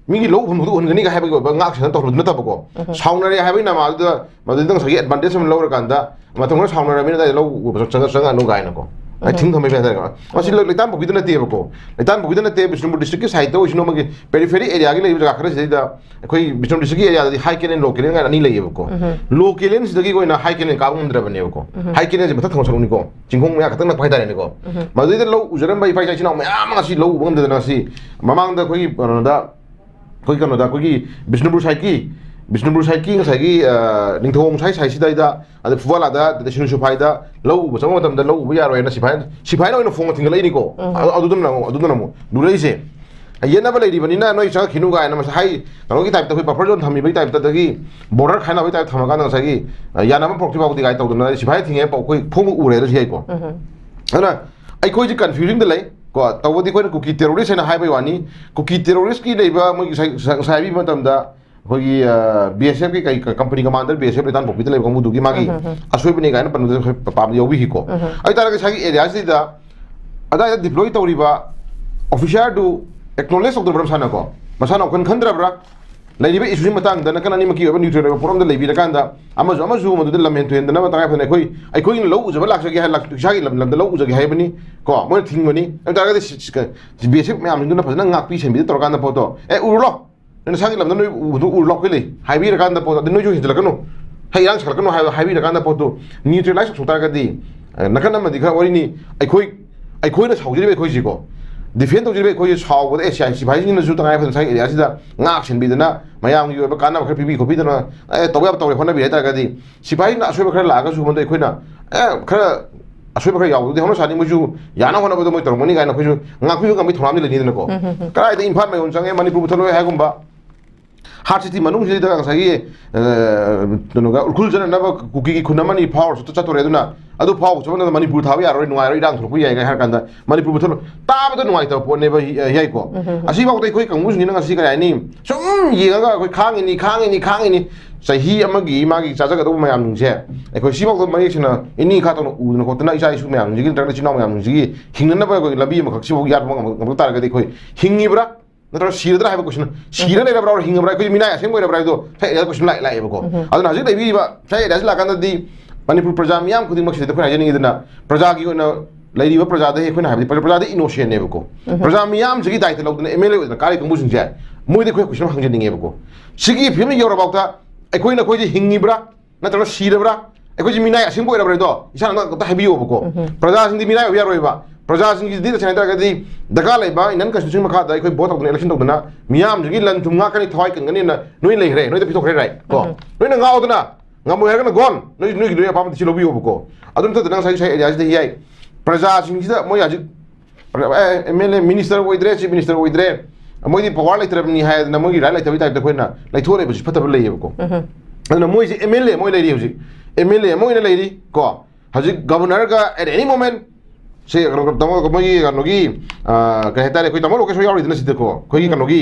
ꯃꯤꯒꯤ ꯂꯧ ꯎꯍꯟꯕꯗꯨ ꯎꯍꯟꯒꯅꯤꯒ" ꯍꯥꯏꯕꯒꯤ ꯑꯣꯏꯕ ꯉꯥꯛ ꯁꯦꯟꯅ ꯇꯧꯔꯨꯕꯗꯨ ꯅꯠꯇꯕꯀꯣ꯫ ꯎꯝ꯫ ꯁꯥꯎꯅꯔꯦ ꯍꯥꯏꯕꯒꯤ ꯅꯃꯥꯗꯨꯗ ꯃꯗꯨꯗ ꯉꯁꯥꯏꯒꯤ advantage ꯑꯃ ꯂꯧꯔꯀꯥꯟꯗ ꯃꯇꯝ ꯈꯔ ꯁꯥꯎꯅꯔꯕꯅꯤꯅ ꯑꯗꯥꯏ ꯂꯧ ꯎꯕ ꯆꯪꯉ-, ꯆꯪꯉꯛꯑꯅꯨ ꯀꯥꯏꯅꯀꯣ꯫ ꯑꯩ ꯎꯝ꯫ ꯊꯤꯡ ꯊꯝꯕꯩ ꯍꯥꯏꯇꯥꯔꯦꯀꯣ꯫ ꯃꯁꯤ ꯎꯝ꯫ ꯂꯩ-, ꯂꯩꯇꯥꯝꯄꯣꯛꯄꯤꯗ ꯅꯠꯇꯦꯕꯀꯣ꯫ ꯂꯩꯇꯥꯝꯄꯣꯛꯄꯤꯗ ꯅꯠꯇꯦ, ꯕꯤꯁꯅꯨꯄꯨꯔ districtꯀꯤ sideꯇ ꯑꯣꯏꯁꯅꯨ, ꯑꯃꯒꯤ periphery areaꯒꯤ ꯂꯩꯕ ꯖꯒꯥ ꯈꯔ ꯁꯤꯗꯩꯗ ꯑꯩꯈꯣꯏ Bishnupur districtꯀꯤ areaꯗꯗꯤ high canal, low canal ꯀꯥꯏꯅ ꯑꯅꯤ ꯂꯩꯌꯦꯕꯀꯣ꯫ ꯎꯝ꯫ Low canalꯁꯤꯗꯒꯤ ꯑꯣꯏꯅ high canal ꯀꯥꯕ ꯉꯝꯗ꯭ꯔꯕꯅꯦꯕꯀꯣ꯫ ꯎꯝ꯫ High canalꯁꯦ ꯃꯊꯛ ꯊꯪꯕ ꯁꯔꯨꯛꯅꯤꯀꯣ꯫ ꯆꯤꯡꯈꯣꯡ ꯃꯌꯥ ꯈꯛꯇꯪ ꯅꯛꯄ ꯍꯥꯏꯇꯥꯔꯦꯅꯦꯀꯣ꯫ ꯎꯝ꯫ ꯃꯗꯨꯗꯩꯗ ꯂꯧ ꯎꯖꯔꯝꯕ ꯏꯄꯥ ꯏꯆꯥ ꯏꯆꯤꯟ ꯏꯅꯥꯎ ꯃꯌꯥꯝ ꯑꯃ ꯉꯁꯤ ꯂꯧ ꯎꯕ ꯉꯝꯗꯗꯅ ꯉꯁꯤ ꯃꯃꯥꯡꯗ ꯑꯩꯈꯣꯏꯒꯤ ꯀꯩꯅꯣꯗ, ꯑꯩꯈꯣꯏ ꯀꯩꯅꯣꯗ, ꯑꯩꯈꯣꯏꯒꯤ ꯕꯤꯁꯅꯨꯄꯨꯔ sideꯀꯤ, ꯕꯤꯁꯅꯨꯄꯨꯔ sideꯀꯤ ꯉꯁꯥꯏꯒꯤ, ꯑ, ꯅꯤꯡꯊꯧ ꯁꯥꯏ side ꯁꯤꯗꯩꯗ, ꯑꯗ ꯐꯨꯕꯥꯂꯥꯗ, ꯑꯗ ꯁꯤꯡꯖꯃꯩꯗ ꯂꯧ ꯎꯕ ꯆꯪꯕ ꯃꯇꯝꯗ ꯂꯧ ꯎꯕ ꯌꯥꯔꯣꯏꯅ ꯁꯤꯐꯥꯏ, ꯁꯤꯐꯥꯏꯅ ꯑꯣꯏꯅ ꯐꯣꯡ ꯊꯤꯡꯒꯠꯂꯛꯏꯅꯤꯀꯣ꯫ ꯎꯝ꯫ ꯑꯗꯨ-, ꯑꯗꯨꯗꯨꯅ ꯑꯃꯨꯛ, ꯑꯗꯨꯗꯨꯅ ꯑꯃꯨꯛ ꯂꯨꯔꯛꯏꯁꯦ꯫ ꯌꯦꯠꯅꯕ ꯂꯩꯔꯤꯕꯅꯤꯅ ꯅꯣꯏ ꯆꯪꯉꯛꯈꯤꯅꯨ ꯀꯥꯏꯅ ꯃꯁ-, ꯍꯥꯏ, ꯀꯩꯅꯣꯒꯤ typeꯇ, ꯑꯩꯈꯣꯏ buffer zone ꯊꯝꯃꯤꯕꯒꯤ typeꯇ, ꯑꯗꯒꯤ border ꯈꯥꯏꯅꯕꯒꯤ type ꯊꯝꯃꯀꯥꯟꯗ ꯉꯁꯥꯏꯒꯤ, ꯑ, ꯌꯥꯅꯕ ꯄꯨꯔꯛꯇ꯭ꯔꯤ ꯐꯥꯎꯗꯤ ꯀꯥꯏꯅ ꯇꯧꯗꯅ ꯁꯤꯐꯥꯏ ꯊꯤꯡꯉꯦ ꯄꯥꯎ ꯑꯩꯈꯣꯏ ꯐꯣꯡꯕ ꯎꯔꯦ ꯍꯥꯏꯔꯁꯨ ꯌꯥꯏꯀꯣ꯫ ꯎꯝ꯫ ꯑꯗꯨꯅ ꯑꯩꯈꯣꯏꯁꯦ confusingꯗ ꯂꯩ ꯀꯣ꯫ ꯇꯧꯕꯗꯤ ꯑꯩꯈꯣꯏꯅ ꯀꯨꯀꯤ terrorist ꯍꯥꯏꯅ ꯍꯥꯏꯕꯒꯤ ꯋꯥꯅꯤ꯫ ꯀꯨꯀꯤ terroristꯀꯤ ꯂꯩꯕ ꯃꯣꯏꯒꯤ ꯉꯁꯥꯏ, ꯉꯁꯥꯏ ꯍꯥꯏꯕꯤꯕ ꯃꯇꯝꯗ ꯑꯩꯈꯣꯏꯒꯤ ꯕꯤ ꯑꯦꯁ ꯑꯦꯐꯀꯤ ꯀꯩ ꯀꯝꯄꯅꯤ ꯀꯃꯥꯟꯗꯔ, ꯕꯤ ꯑꯦꯁ ꯑꯦꯐ ꯂꯩꯇꯥꯟꯄꯣꯛꯄꯤꯗ ꯂꯩꯕ ꯀꯥꯡꯕꯨꯗꯨꯒꯤ ꯃꯥꯒꯤ ꯎꯝ, ꯎꯝ, ꯎꯝ꯫ ꯑꯁꯣꯏꯕꯅꯤ ꯀꯥꯏꯅ ꯄꯟꯕꯗ ꯑꯩꯈꯣꯏ ꯄꯥꯕ ꯌꯥꯎꯕꯤꯈꯤꯀꯣ꯫ ꯎꯝ, ꯎꯝ꯫ ꯑꯗꯨ ꯑꯣꯏꯇꯥꯔꯒꯗꯤ ꯉꯁꯥꯏꯒꯤ ꯑꯦꯔꯤꯌꯥꯁꯤꯗ ꯑꯗꯥꯏꯗ ꯗꯤꯄ꯭ꯂꯣꯏ ꯇꯧꯔꯤꯕ ꯑꯣꯐꯤꯁꯥꯔꯗꯨ ꯑꯦꯛꯅꯣꯂꯦꯖ ꯇꯧꯗꯕ꯭ꯔꯥ ꯃꯁꯥꯅꯀꯣ? ꯃꯁꯥꯅ ꯋꯥꯈꯜ ꯈꯟꯗ꯭ꯔꯕ꯭ꯔꯥ? ꯂꯩꯔꯤꯕ ꯏꯁꯨꯁꯤ ꯃꯇꯥꯡꯗ ꯅꯥꯀꯟ ꯑꯅꯤꯃꯛꯀꯤ ꯑꯣꯏꯕ ꯅ꯭ꯌꯨꯇ꯭ꯔꯦꯜ ꯑꯣꯏꯕ ꯄꯣꯠ ꯑꯃꯗ ꯂꯩꯕꯤꯔꯀꯥꯟꯗ ꯑꯃꯁꯨ ꯑꯃꯁꯨ ꯃꯗꯨꯗ ꯂꯝꯍꯦꯟ ꯇꯨꯍꯦꯟꯗꯅꯕ ꯇꯉꯥꯏ ꯐꯗꯅ ꯑꯩꯈꯣꯏ, ꯑꯩꯈꯣꯏꯒꯤꯅ ꯂꯧ ꯎꯖꯕ ꯂꯥꯛꯆꯒꯦ ꯍꯥꯏ, ꯂꯥꯛ-, ꯏꯁꯥꯒꯤ ꯂꯝ, ꯂꯝꯗ ꯂꯧ ꯎꯖꯒꯦ ꯍꯥꯏꯕꯅꯤ ꯀꯣ, ꯃꯣꯏꯅ ꯊꯤꯡꯕꯅꯤ꯫ ꯑꯗꯨ ꯑꯣꯏꯇꯥꯔꯒꯗꯤ ꯁꯤ-, ꯁꯤ-, ꯕꯤ ꯑꯦꯁ ꯑꯦꯐ ꯃꯌꯥꯝꯁꯤꯡꯗꯨꯅ ꯐꯖꯅ ꯉꯥꯛꯄꯤ ꯁꯦꯟꯕꯤꯗ ꯇꯧꯔꯀꯥꯟꯗ ꯄꯣꯠꯇꯣ, "ꯑꯦ, ꯎꯔꯨꯂꯣ, ꯅꯣꯏ ꯅꯁꯥꯒꯤ ꯂꯝꯗ ꯅꯣꯏ ꯎꯕꯗꯣ ꯎꯔꯨꯂꯣ, ꯑꯩꯈꯣꯏ ꯂꯩ" ꯍꯥꯏꯕꯤꯔꯀꯥꯟꯗ ꯄꯣꯠꯇꯣ, "ꯑꯗꯨ ꯅꯣꯏꯁꯨ ꯍꯦꯟꯖꯤꯜꯂꯛꯀꯅꯨ, ꯍꯩ ꯏꯔꯥꯡ ꯁꯥꯒꯠꯂꯛꯀꯅꯨ" ꯍꯥꯏꯕ ꯍꯥꯏꯕꯤꯔꯀꯥꯟꯗ ꯄꯣꯠꯇꯣ ꯅ꯭ꯌꯨꯇ꯭ꯔꯦꯂꯥꯏꯁ ꯇꯧꯊꯣꯛ ꯇꯥꯔꯒꯗꯤ, ꯑ, ꯅꯥꯀꯟ ꯑꯃꯗꯤ ꯈꯔ ꯋꯥꯔꯤꯅꯤ, ꯑꯩꯈꯣꯏ, ꯑꯩꯈꯣꯏꯅ ꯁꯥꯎꯖꯔꯤꯕ ꯑꯩꯈꯣꯏꯁꯤꯀꯣ, ꯗꯤꯐꯦꯟ ꯇꯧꯖꯔꯤꯕ ꯑꯩꯈꯣꯏꯁꯤ ꯁꯥꯎꯕꯗ, ꯑꯦ, ꯁꯤ-, ꯁꯤꯐꯥꯏꯁꯤꯡꯅꯁꯨ ꯇꯉꯥꯏ ꯐꯗꯅ ꯉꯁꯥꯏ ꯑꯦꯔꯤꯌꯥꯁꯤꯗ ꯉꯥꯛ ꯁꯦꯟꯕꯤꯗꯅ, ꯃꯌꯥꯝꯒꯤ ꯑꯣꯏꯕ ꯀꯥꯟꯅꯕ ꯈꯔ ꯄꯤꯕꯤ ꯈꯣꯠꯄꯤꯗꯅ, ꯑꯦ, ꯇꯧꯕ ꯌꯥꯕ ꯇꯧꯔꯦ ꯍꯣꯠꯅꯕꯤ ꯍꯥꯏ ꯇꯥꯔꯒꯗꯤ, ꯁꯤꯐꯥꯏꯅ ꯑꯁꯣꯏꯕ ꯈꯔ ꯂꯥꯛꯑꯒꯁꯨ ꯃꯗꯨ ꯑꯩꯈꯣꯏꯅ, ꯑꯦ, ꯈꯔ ꯑꯁꯣꯏꯕ ꯈꯔ ꯌꯥꯎꯕꯗꯨꯗꯤ ꯍꯧꯅ ꯁꯥꯅꯤ, ꯃꯣꯏꯁꯨ ꯌꯥꯅ ꯍꯣꯠꯅꯕꯗ ꯃꯣꯏ ꯇꯧꯔꯝꯒꯅꯤ ꯀꯥꯏꯅ ꯑꯩꯈꯣꯏꯁꯨ ꯉꯥꯛꯄꯤꯕ ꯉꯝꯕꯒꯤ ꯊꯧꯔꯥꯡꯗꯤ ꯂꯩꯅꯤꯗꯅꯀꯣ꯫ ꯎꯝ, ꯎꯝ, ꯎꯝ꯫ ꯀꯗꯥꯏꯗ ꯏꯝꯐꯥꯜ ꯃꯌꯣꯟ ꯆꯪꯉꯦ, ꯃꯅꯤꯄꯨꯔ ꯄꯨꯊꯠꯂꯣꯏ ꯍꯥꯏꯒꯨꯝꯕ, ꯍꯥꯔꯠ ꯁꯤꯇꯤ ꯃꯅꯨꯡꯁꯤꯗ ꯉꯁꯥꯏꯒꯤ, ꯑ, ꯀꯩꯅꯣꯒ ꯎꯈ꯭ꯔꯨꯜ ꯆꯠꯅꯅꯕ ꯀꯨꯀꯤꯒꯤ ꯈꯨꯟ ꯑꯃꯅꯤ ꯐꯥꯎꯔꯁꯨ ꯆꯠꯇꯣꯔꯦ, ꯑꯗꯨꯅ ꯑꯗꯨ ꯐꯥꯎꯕ ꯆꯠꯄ ꯃꯇꯝꯗ ꯃꯅꯤꯄꯨꯔ ꯊꯥꯕ ꯌꯥꯔꯣꯏ, ꯅꯨꯡꯉꯥꯏꯔꯣꯏ, ꯏꯔꯥꯡ ꯊꯣꯛꯂꯛꯄ ꯌꯥꯏ ꯀꯥꯏ ꯍꯥꯏꯔ ꯀꯥꯟꯗ ꯃꯅꯤꯄꯨꯔ ꯄꯨꯊꯠꯂꯣꯏ꯫ ꯇꯥꯕꯗ ꯅꯨꯡꯉꯥꯏꯇꯕ ꯄꯣꯠꯅꯦꯕ, ꯍꯤ-, ꯍꯤꯌꯥꯏꯀꯣ꯫ ꯎꯝ, ꯎꯝ, ꯎꯝ꯫ ꯑꯁꯤꯐꯥꯎꯗ ꯑꯩꯈꯣꯏ ꯀꯥꯡꯕꯨꯁꯤꯡꯁꯤꯅ ꯉꯁꯤ ꯀꯔꯤ ꯍꯥꯏꯅꯤ, ꯁꯨꯝ ꯌꯦꯡꯉꯒ ꯑꯩꯈꯣꯏ ꯈꯥꯡꯉꯤꯅꯤ, ꯈꯥꯡꯉꯤꯅꯤ, ꯈꯥꯡꯉꯤꯅꯤ꯫ ꯆꯍꯤ ꯑꯃꯒꯤ ꯃꯥꯒꯤ ꯆꯥꯖꯒꯗꯧꯕ ꯃꯌꯥꯝꯁꯤꯡꯁꯦ ꯑꯩꯈꯣꯏ ꯁꯤꯐꯥꯎꯗ ꯃꯌꯦꯛ ꯁꯦꯡꯅ ꯏꯅꯤ ꯏꯈꯥ ꯇꯧꯅ ꯎꯗꯅ ꯈꯣꯠꯇꯅ ꯏꯆꯥ ꯏꯁꯨ ꯃꯌꯥꯝꯁꯤꯡꯁꯤꯒꯤ ꯅꯠꯇ꯭ꯔꯒ ꯏꯆꯤꯟ ꯏꯅꯥꯎ ꯃꯌꯥꯝꯁꯤꯡꯁꯤꯒꯤ ꯍꯤꯡꯅꯅꯕ ꯑꯩꯈꯣꯏ ꯂꯝꯕꯤ ꯑꯃꯈꯛ ꯁꯤꯐꯥꯎ ꯌꯥꯠꯄ ꯉꯝ-, ꯉꯝꯂꯛ ꯇꯥꯔꯒꯗꯤ ꯑꯩꯈꯣꯏ ꯍꯤꯡꯉꯤꯕ꯭ꯔꯥ ꯅꯠꯇ꯭ꯔꯒ ꯁꯤꯔꯗ꯭ꯔꯥ ꯍꯥꯏꯕ ꯀꯣꯏꯁꯟ, ꯁꯤꯔ ꯂꯩꯔꯕ꯭ꯔꯥ, ꯍꯤꯡꯉꯕ꯭ꯔꯥ? ꯑꯩꯈꯣꯏꯁꯦ ꯃꯤꯅꯥꯏ ꯑꯁꯦꯡꯕ ꯑꯣꯏꯔꯕ꯭ꯔꯥ ꯍꯥꯏꯕꯗꯣ ꯉꯁꯥꯏ ꯑꯦꯔꯤꯌꯥꯗ ꯀꯣꯏꯁꯟ ꯂꯥꯛꯑꯦ, ꯂꯥꯛꯑꯦꯕꯀꯣ꯫ ꯎꯝ꯫ ꯑꯗꯨꯅ ꯍꯧꯖꯤꯛ ꯂꯩꯕꯤꯔꯤꯕ ꯉꯁꯥꯏ ꯑꯦꯔꯤꯌꯥꯁꯤ ꯂꯥꯛꯀꯥꯟꯗꯗꯤ ꯃꯅꯤꯄꯨꯔ ꯄ꯭ꯔꯖꯥ ꯃꯤꯌꯥꯝ ꯈꯨꯗꯤꯡꯃꯛꯁꯤꯗ ꯑꯩꯈꯣꯏꯅ ꯍꯥꯏꯖꯅꯤꯡꯉꯤꯗꯅ, ꯄ꯭ꯔꯖꯥꯒꯤ ꯑꯣꯏꯅ ꯂꯩꯔꯤꯕ ꯄ꯭ꯔꯖꯥꯗ ꯑꯩꯈꯣꯏꯅ ꯍꯥꯏꯕꯗꯤ ꯄ꯭ꯔꯖꯥ, ꯄ꯭ꯔꯖꯥꯗ ꯏꯅꯣꯁꯦꯟꯅꯦꯕꯀꯣ꯫ ꯎꯝ꯫ ꯄ꯭ꯔꯖꯥ ꯃꯤꯌꯥꯝꯁꯤꯒꯤ ꯗꯥꯏꯇ ꯂꯧꯗꯅ ꯑꯦꯝ ꯑꯦꯜ ꯑꯦ ꯑꯣꯏꯗꯅ ꯀꯥꯔꯤ ꯀꯥꯡꯕꯨꯁꯤꯡꯁꯦ, ꯃꯣꯏꯗ ꯑꯩꯈꯣꯏ ꯀꯣꯏꯁꯟ ꯑꯃ ꯍꯪꯖꯅꯤꯡꯉꯦꯕꯀꯣ꯫ ꯁꯤꯒꯤ ꯐꯤꯕꯝ ꯌꯧꯔꯐꯥꯎꯗ ꯑꯩꯈꯣꯏꯅ ꯑꯩꯈꯣꯏꯁꯦ ꯍꯤꯡꯉꯤꯕ꯭ꯔꯥ ꯅꯠꯇ꯭ꯔꯒ ꯁꯤꯔꯕ꯭ꯔꯥ? ꯑꯩꯈꯣꯏꯁꯦ ꯃꯤꯅꯥꯏ ꯑꯁꯦꯡꯕ ꯑꯣꯏꯔꯕ꯭ꯔꯥ ꯍꯥꯏꯗꯣ ꯏꯁꯥꯅ ꯑꯝꯇ ꯍꯥꯏꯕꯤꯌꯣꯕꯀꯣ꯫ ꯎꯝ꯫ ꯄ꯭ꯔꯖꯥꯁꯤꯡꯗꯤ ꯃꯤꯅꯥꯏ ꯑꯣꯏꯕ ꯌꯥꯔꯣꯏꯕ꯫ ꯄ꯭ꯔꯖꯥꯁꯤꯡꯁꯤꯗꯤ ꯇꯁꯦꯡꯅ ꯍꯥꯏꯇꯥꯔꯒꯗꯤ ꯗꯔꯀꯥꯔ ꯂꯩꯕ ꯏꯟꯗꯤꯌꯟ ꯀꯟꯁꯇꯤꯇ꯭ꯌꯨꯁꯟ ꯃꯈꯥꯗ ꯑꯩꯈꯣꯏ ꯚꯣꯠ ꯇꯧꯗꯅ ꯏꯂꯦꯛꯁꯟ ꯇꯧꯗꯅ ꯃꯤꯌꯥꯝꯁꯤꯒꯤ ꯂꯟ ꯊꯨꯝ ꯉꯥꯛꯀꯅꯤ, ꯊꯋꯥꯏ ꯀꯟꯒꯅꯤꯅ ꯅꯣꯏ ꯂꯩꯈ꯭ꯔꯦ, ꯅꯣꯏꯗ ꯄꯤꯊꯣꯛꯈ꯭ꯔꯦ, ꯔꯥꯏꯠ ꯀꯣ꯫ ꯎꯝ꯫ ꯅꯣꯏꯅ ꯉꯥꯎꯗꯅ ꯉꯝꯃꯣꯏ ꯍꯥꯏꯔꯒꯅ ꯒꯣꯟ, ꯅꯣꯏ, ꯅꯣꯏꯒꯤ ꯅꯣꯏ ꯑꯄꯥꯝꯕꯗ ꯁꯤ ꯂꯧꯕꯤꯌꯣꯕꯀꯣ꯫ ꯑꯗꯨ ꯅꯠꯇꯗꯅ ꯉꯁꯥꯏ, ꯉꯁꯥꯏ ꯑꯦꯔꯤꯌꯥꯁꯤꯗ ꯌꯥꯏ, ꯄ꯭ꯔꯖꯥꯁꯤꯡꯁꯤꯗ ꯃꯣꯏ ꯍꯧꯖꯤꯛ ꯑꯦꯝ ꯑꯦꯜ ꯑꯦ, ꯃꯤꯅꯤꯁꯇꯔ ꯑꯣꯏꯗ꯭ꯔꯦ, ꯆꯤꯐ ꯃꯤꯅꯤꯁꯇꯔ ꯑꯣꯏꯗ꯭ꯔꯦ, ꯃꯣꯏꯗꯤ ꯄꯋꯥꯔ ꯂꯩꯇ꯭ꯔꯕꯅꯤ ꯍꯥꯏꯗꯅ ꯃꯣꯏꯒꯤ ꯔꯥꯏꯠ ꯂꯩꯇꯕꯒꯤ ꯇꯥꯏꯞꯇ ꯑꯩꯈꯣꯏꯅ ꯂꯩꯊꯣꯛꯑ ꯂꯩꯕꯁꯤ ꯐꯠꯇꯕ ꯂꯩꯌꯦꯕꯀꯣ꯫ ꯎꯝ꯫ ꯑꯗꯨꯅ ꯃꯣꯏꯁꯦ ꯑꯦꯝ ꯑꯦꯜ ꯑꯦ ꯑꯃ ꯑꯣꯏꯅ ꯂꯩꯔꯤ ꯍꯧꯖꯤꯛ, ꯑꯦꯝ ꯑꯦꯜ ꯑꯦ ꯑꯃ ꯑꯣꯏꯅ ꯂꯩꯔꯤ ꯀꯣ꯫ ꯍꯧꯖꯤꯛ ꯒꯕꯔꯅꯔꯒ at any moment ꯁꯤ ꯀꯩꯅꯣ, ꯇꯥꯃꯣ, ꯃꯣꯏꯒꯤ ꯀꯩꯅꯣꯒꯤ, ꯑ, ꯀꯩ ꯍꯥꯏꯇꯥꯔꯦ, ꯑꯩꯈꯣꯏ ꯇꯥꯃꯣ ꯂꯣꯀꯦꯁꯣꯔ ꯌꯥꯎꯔꯤꯗꯅ ꯁꯤꯗꯀꯣ, ꯑꯩꯈꯣꯏꯒꯤ ꯎꯝ꯫ ꯀꯩꯅꯣꯒꯤ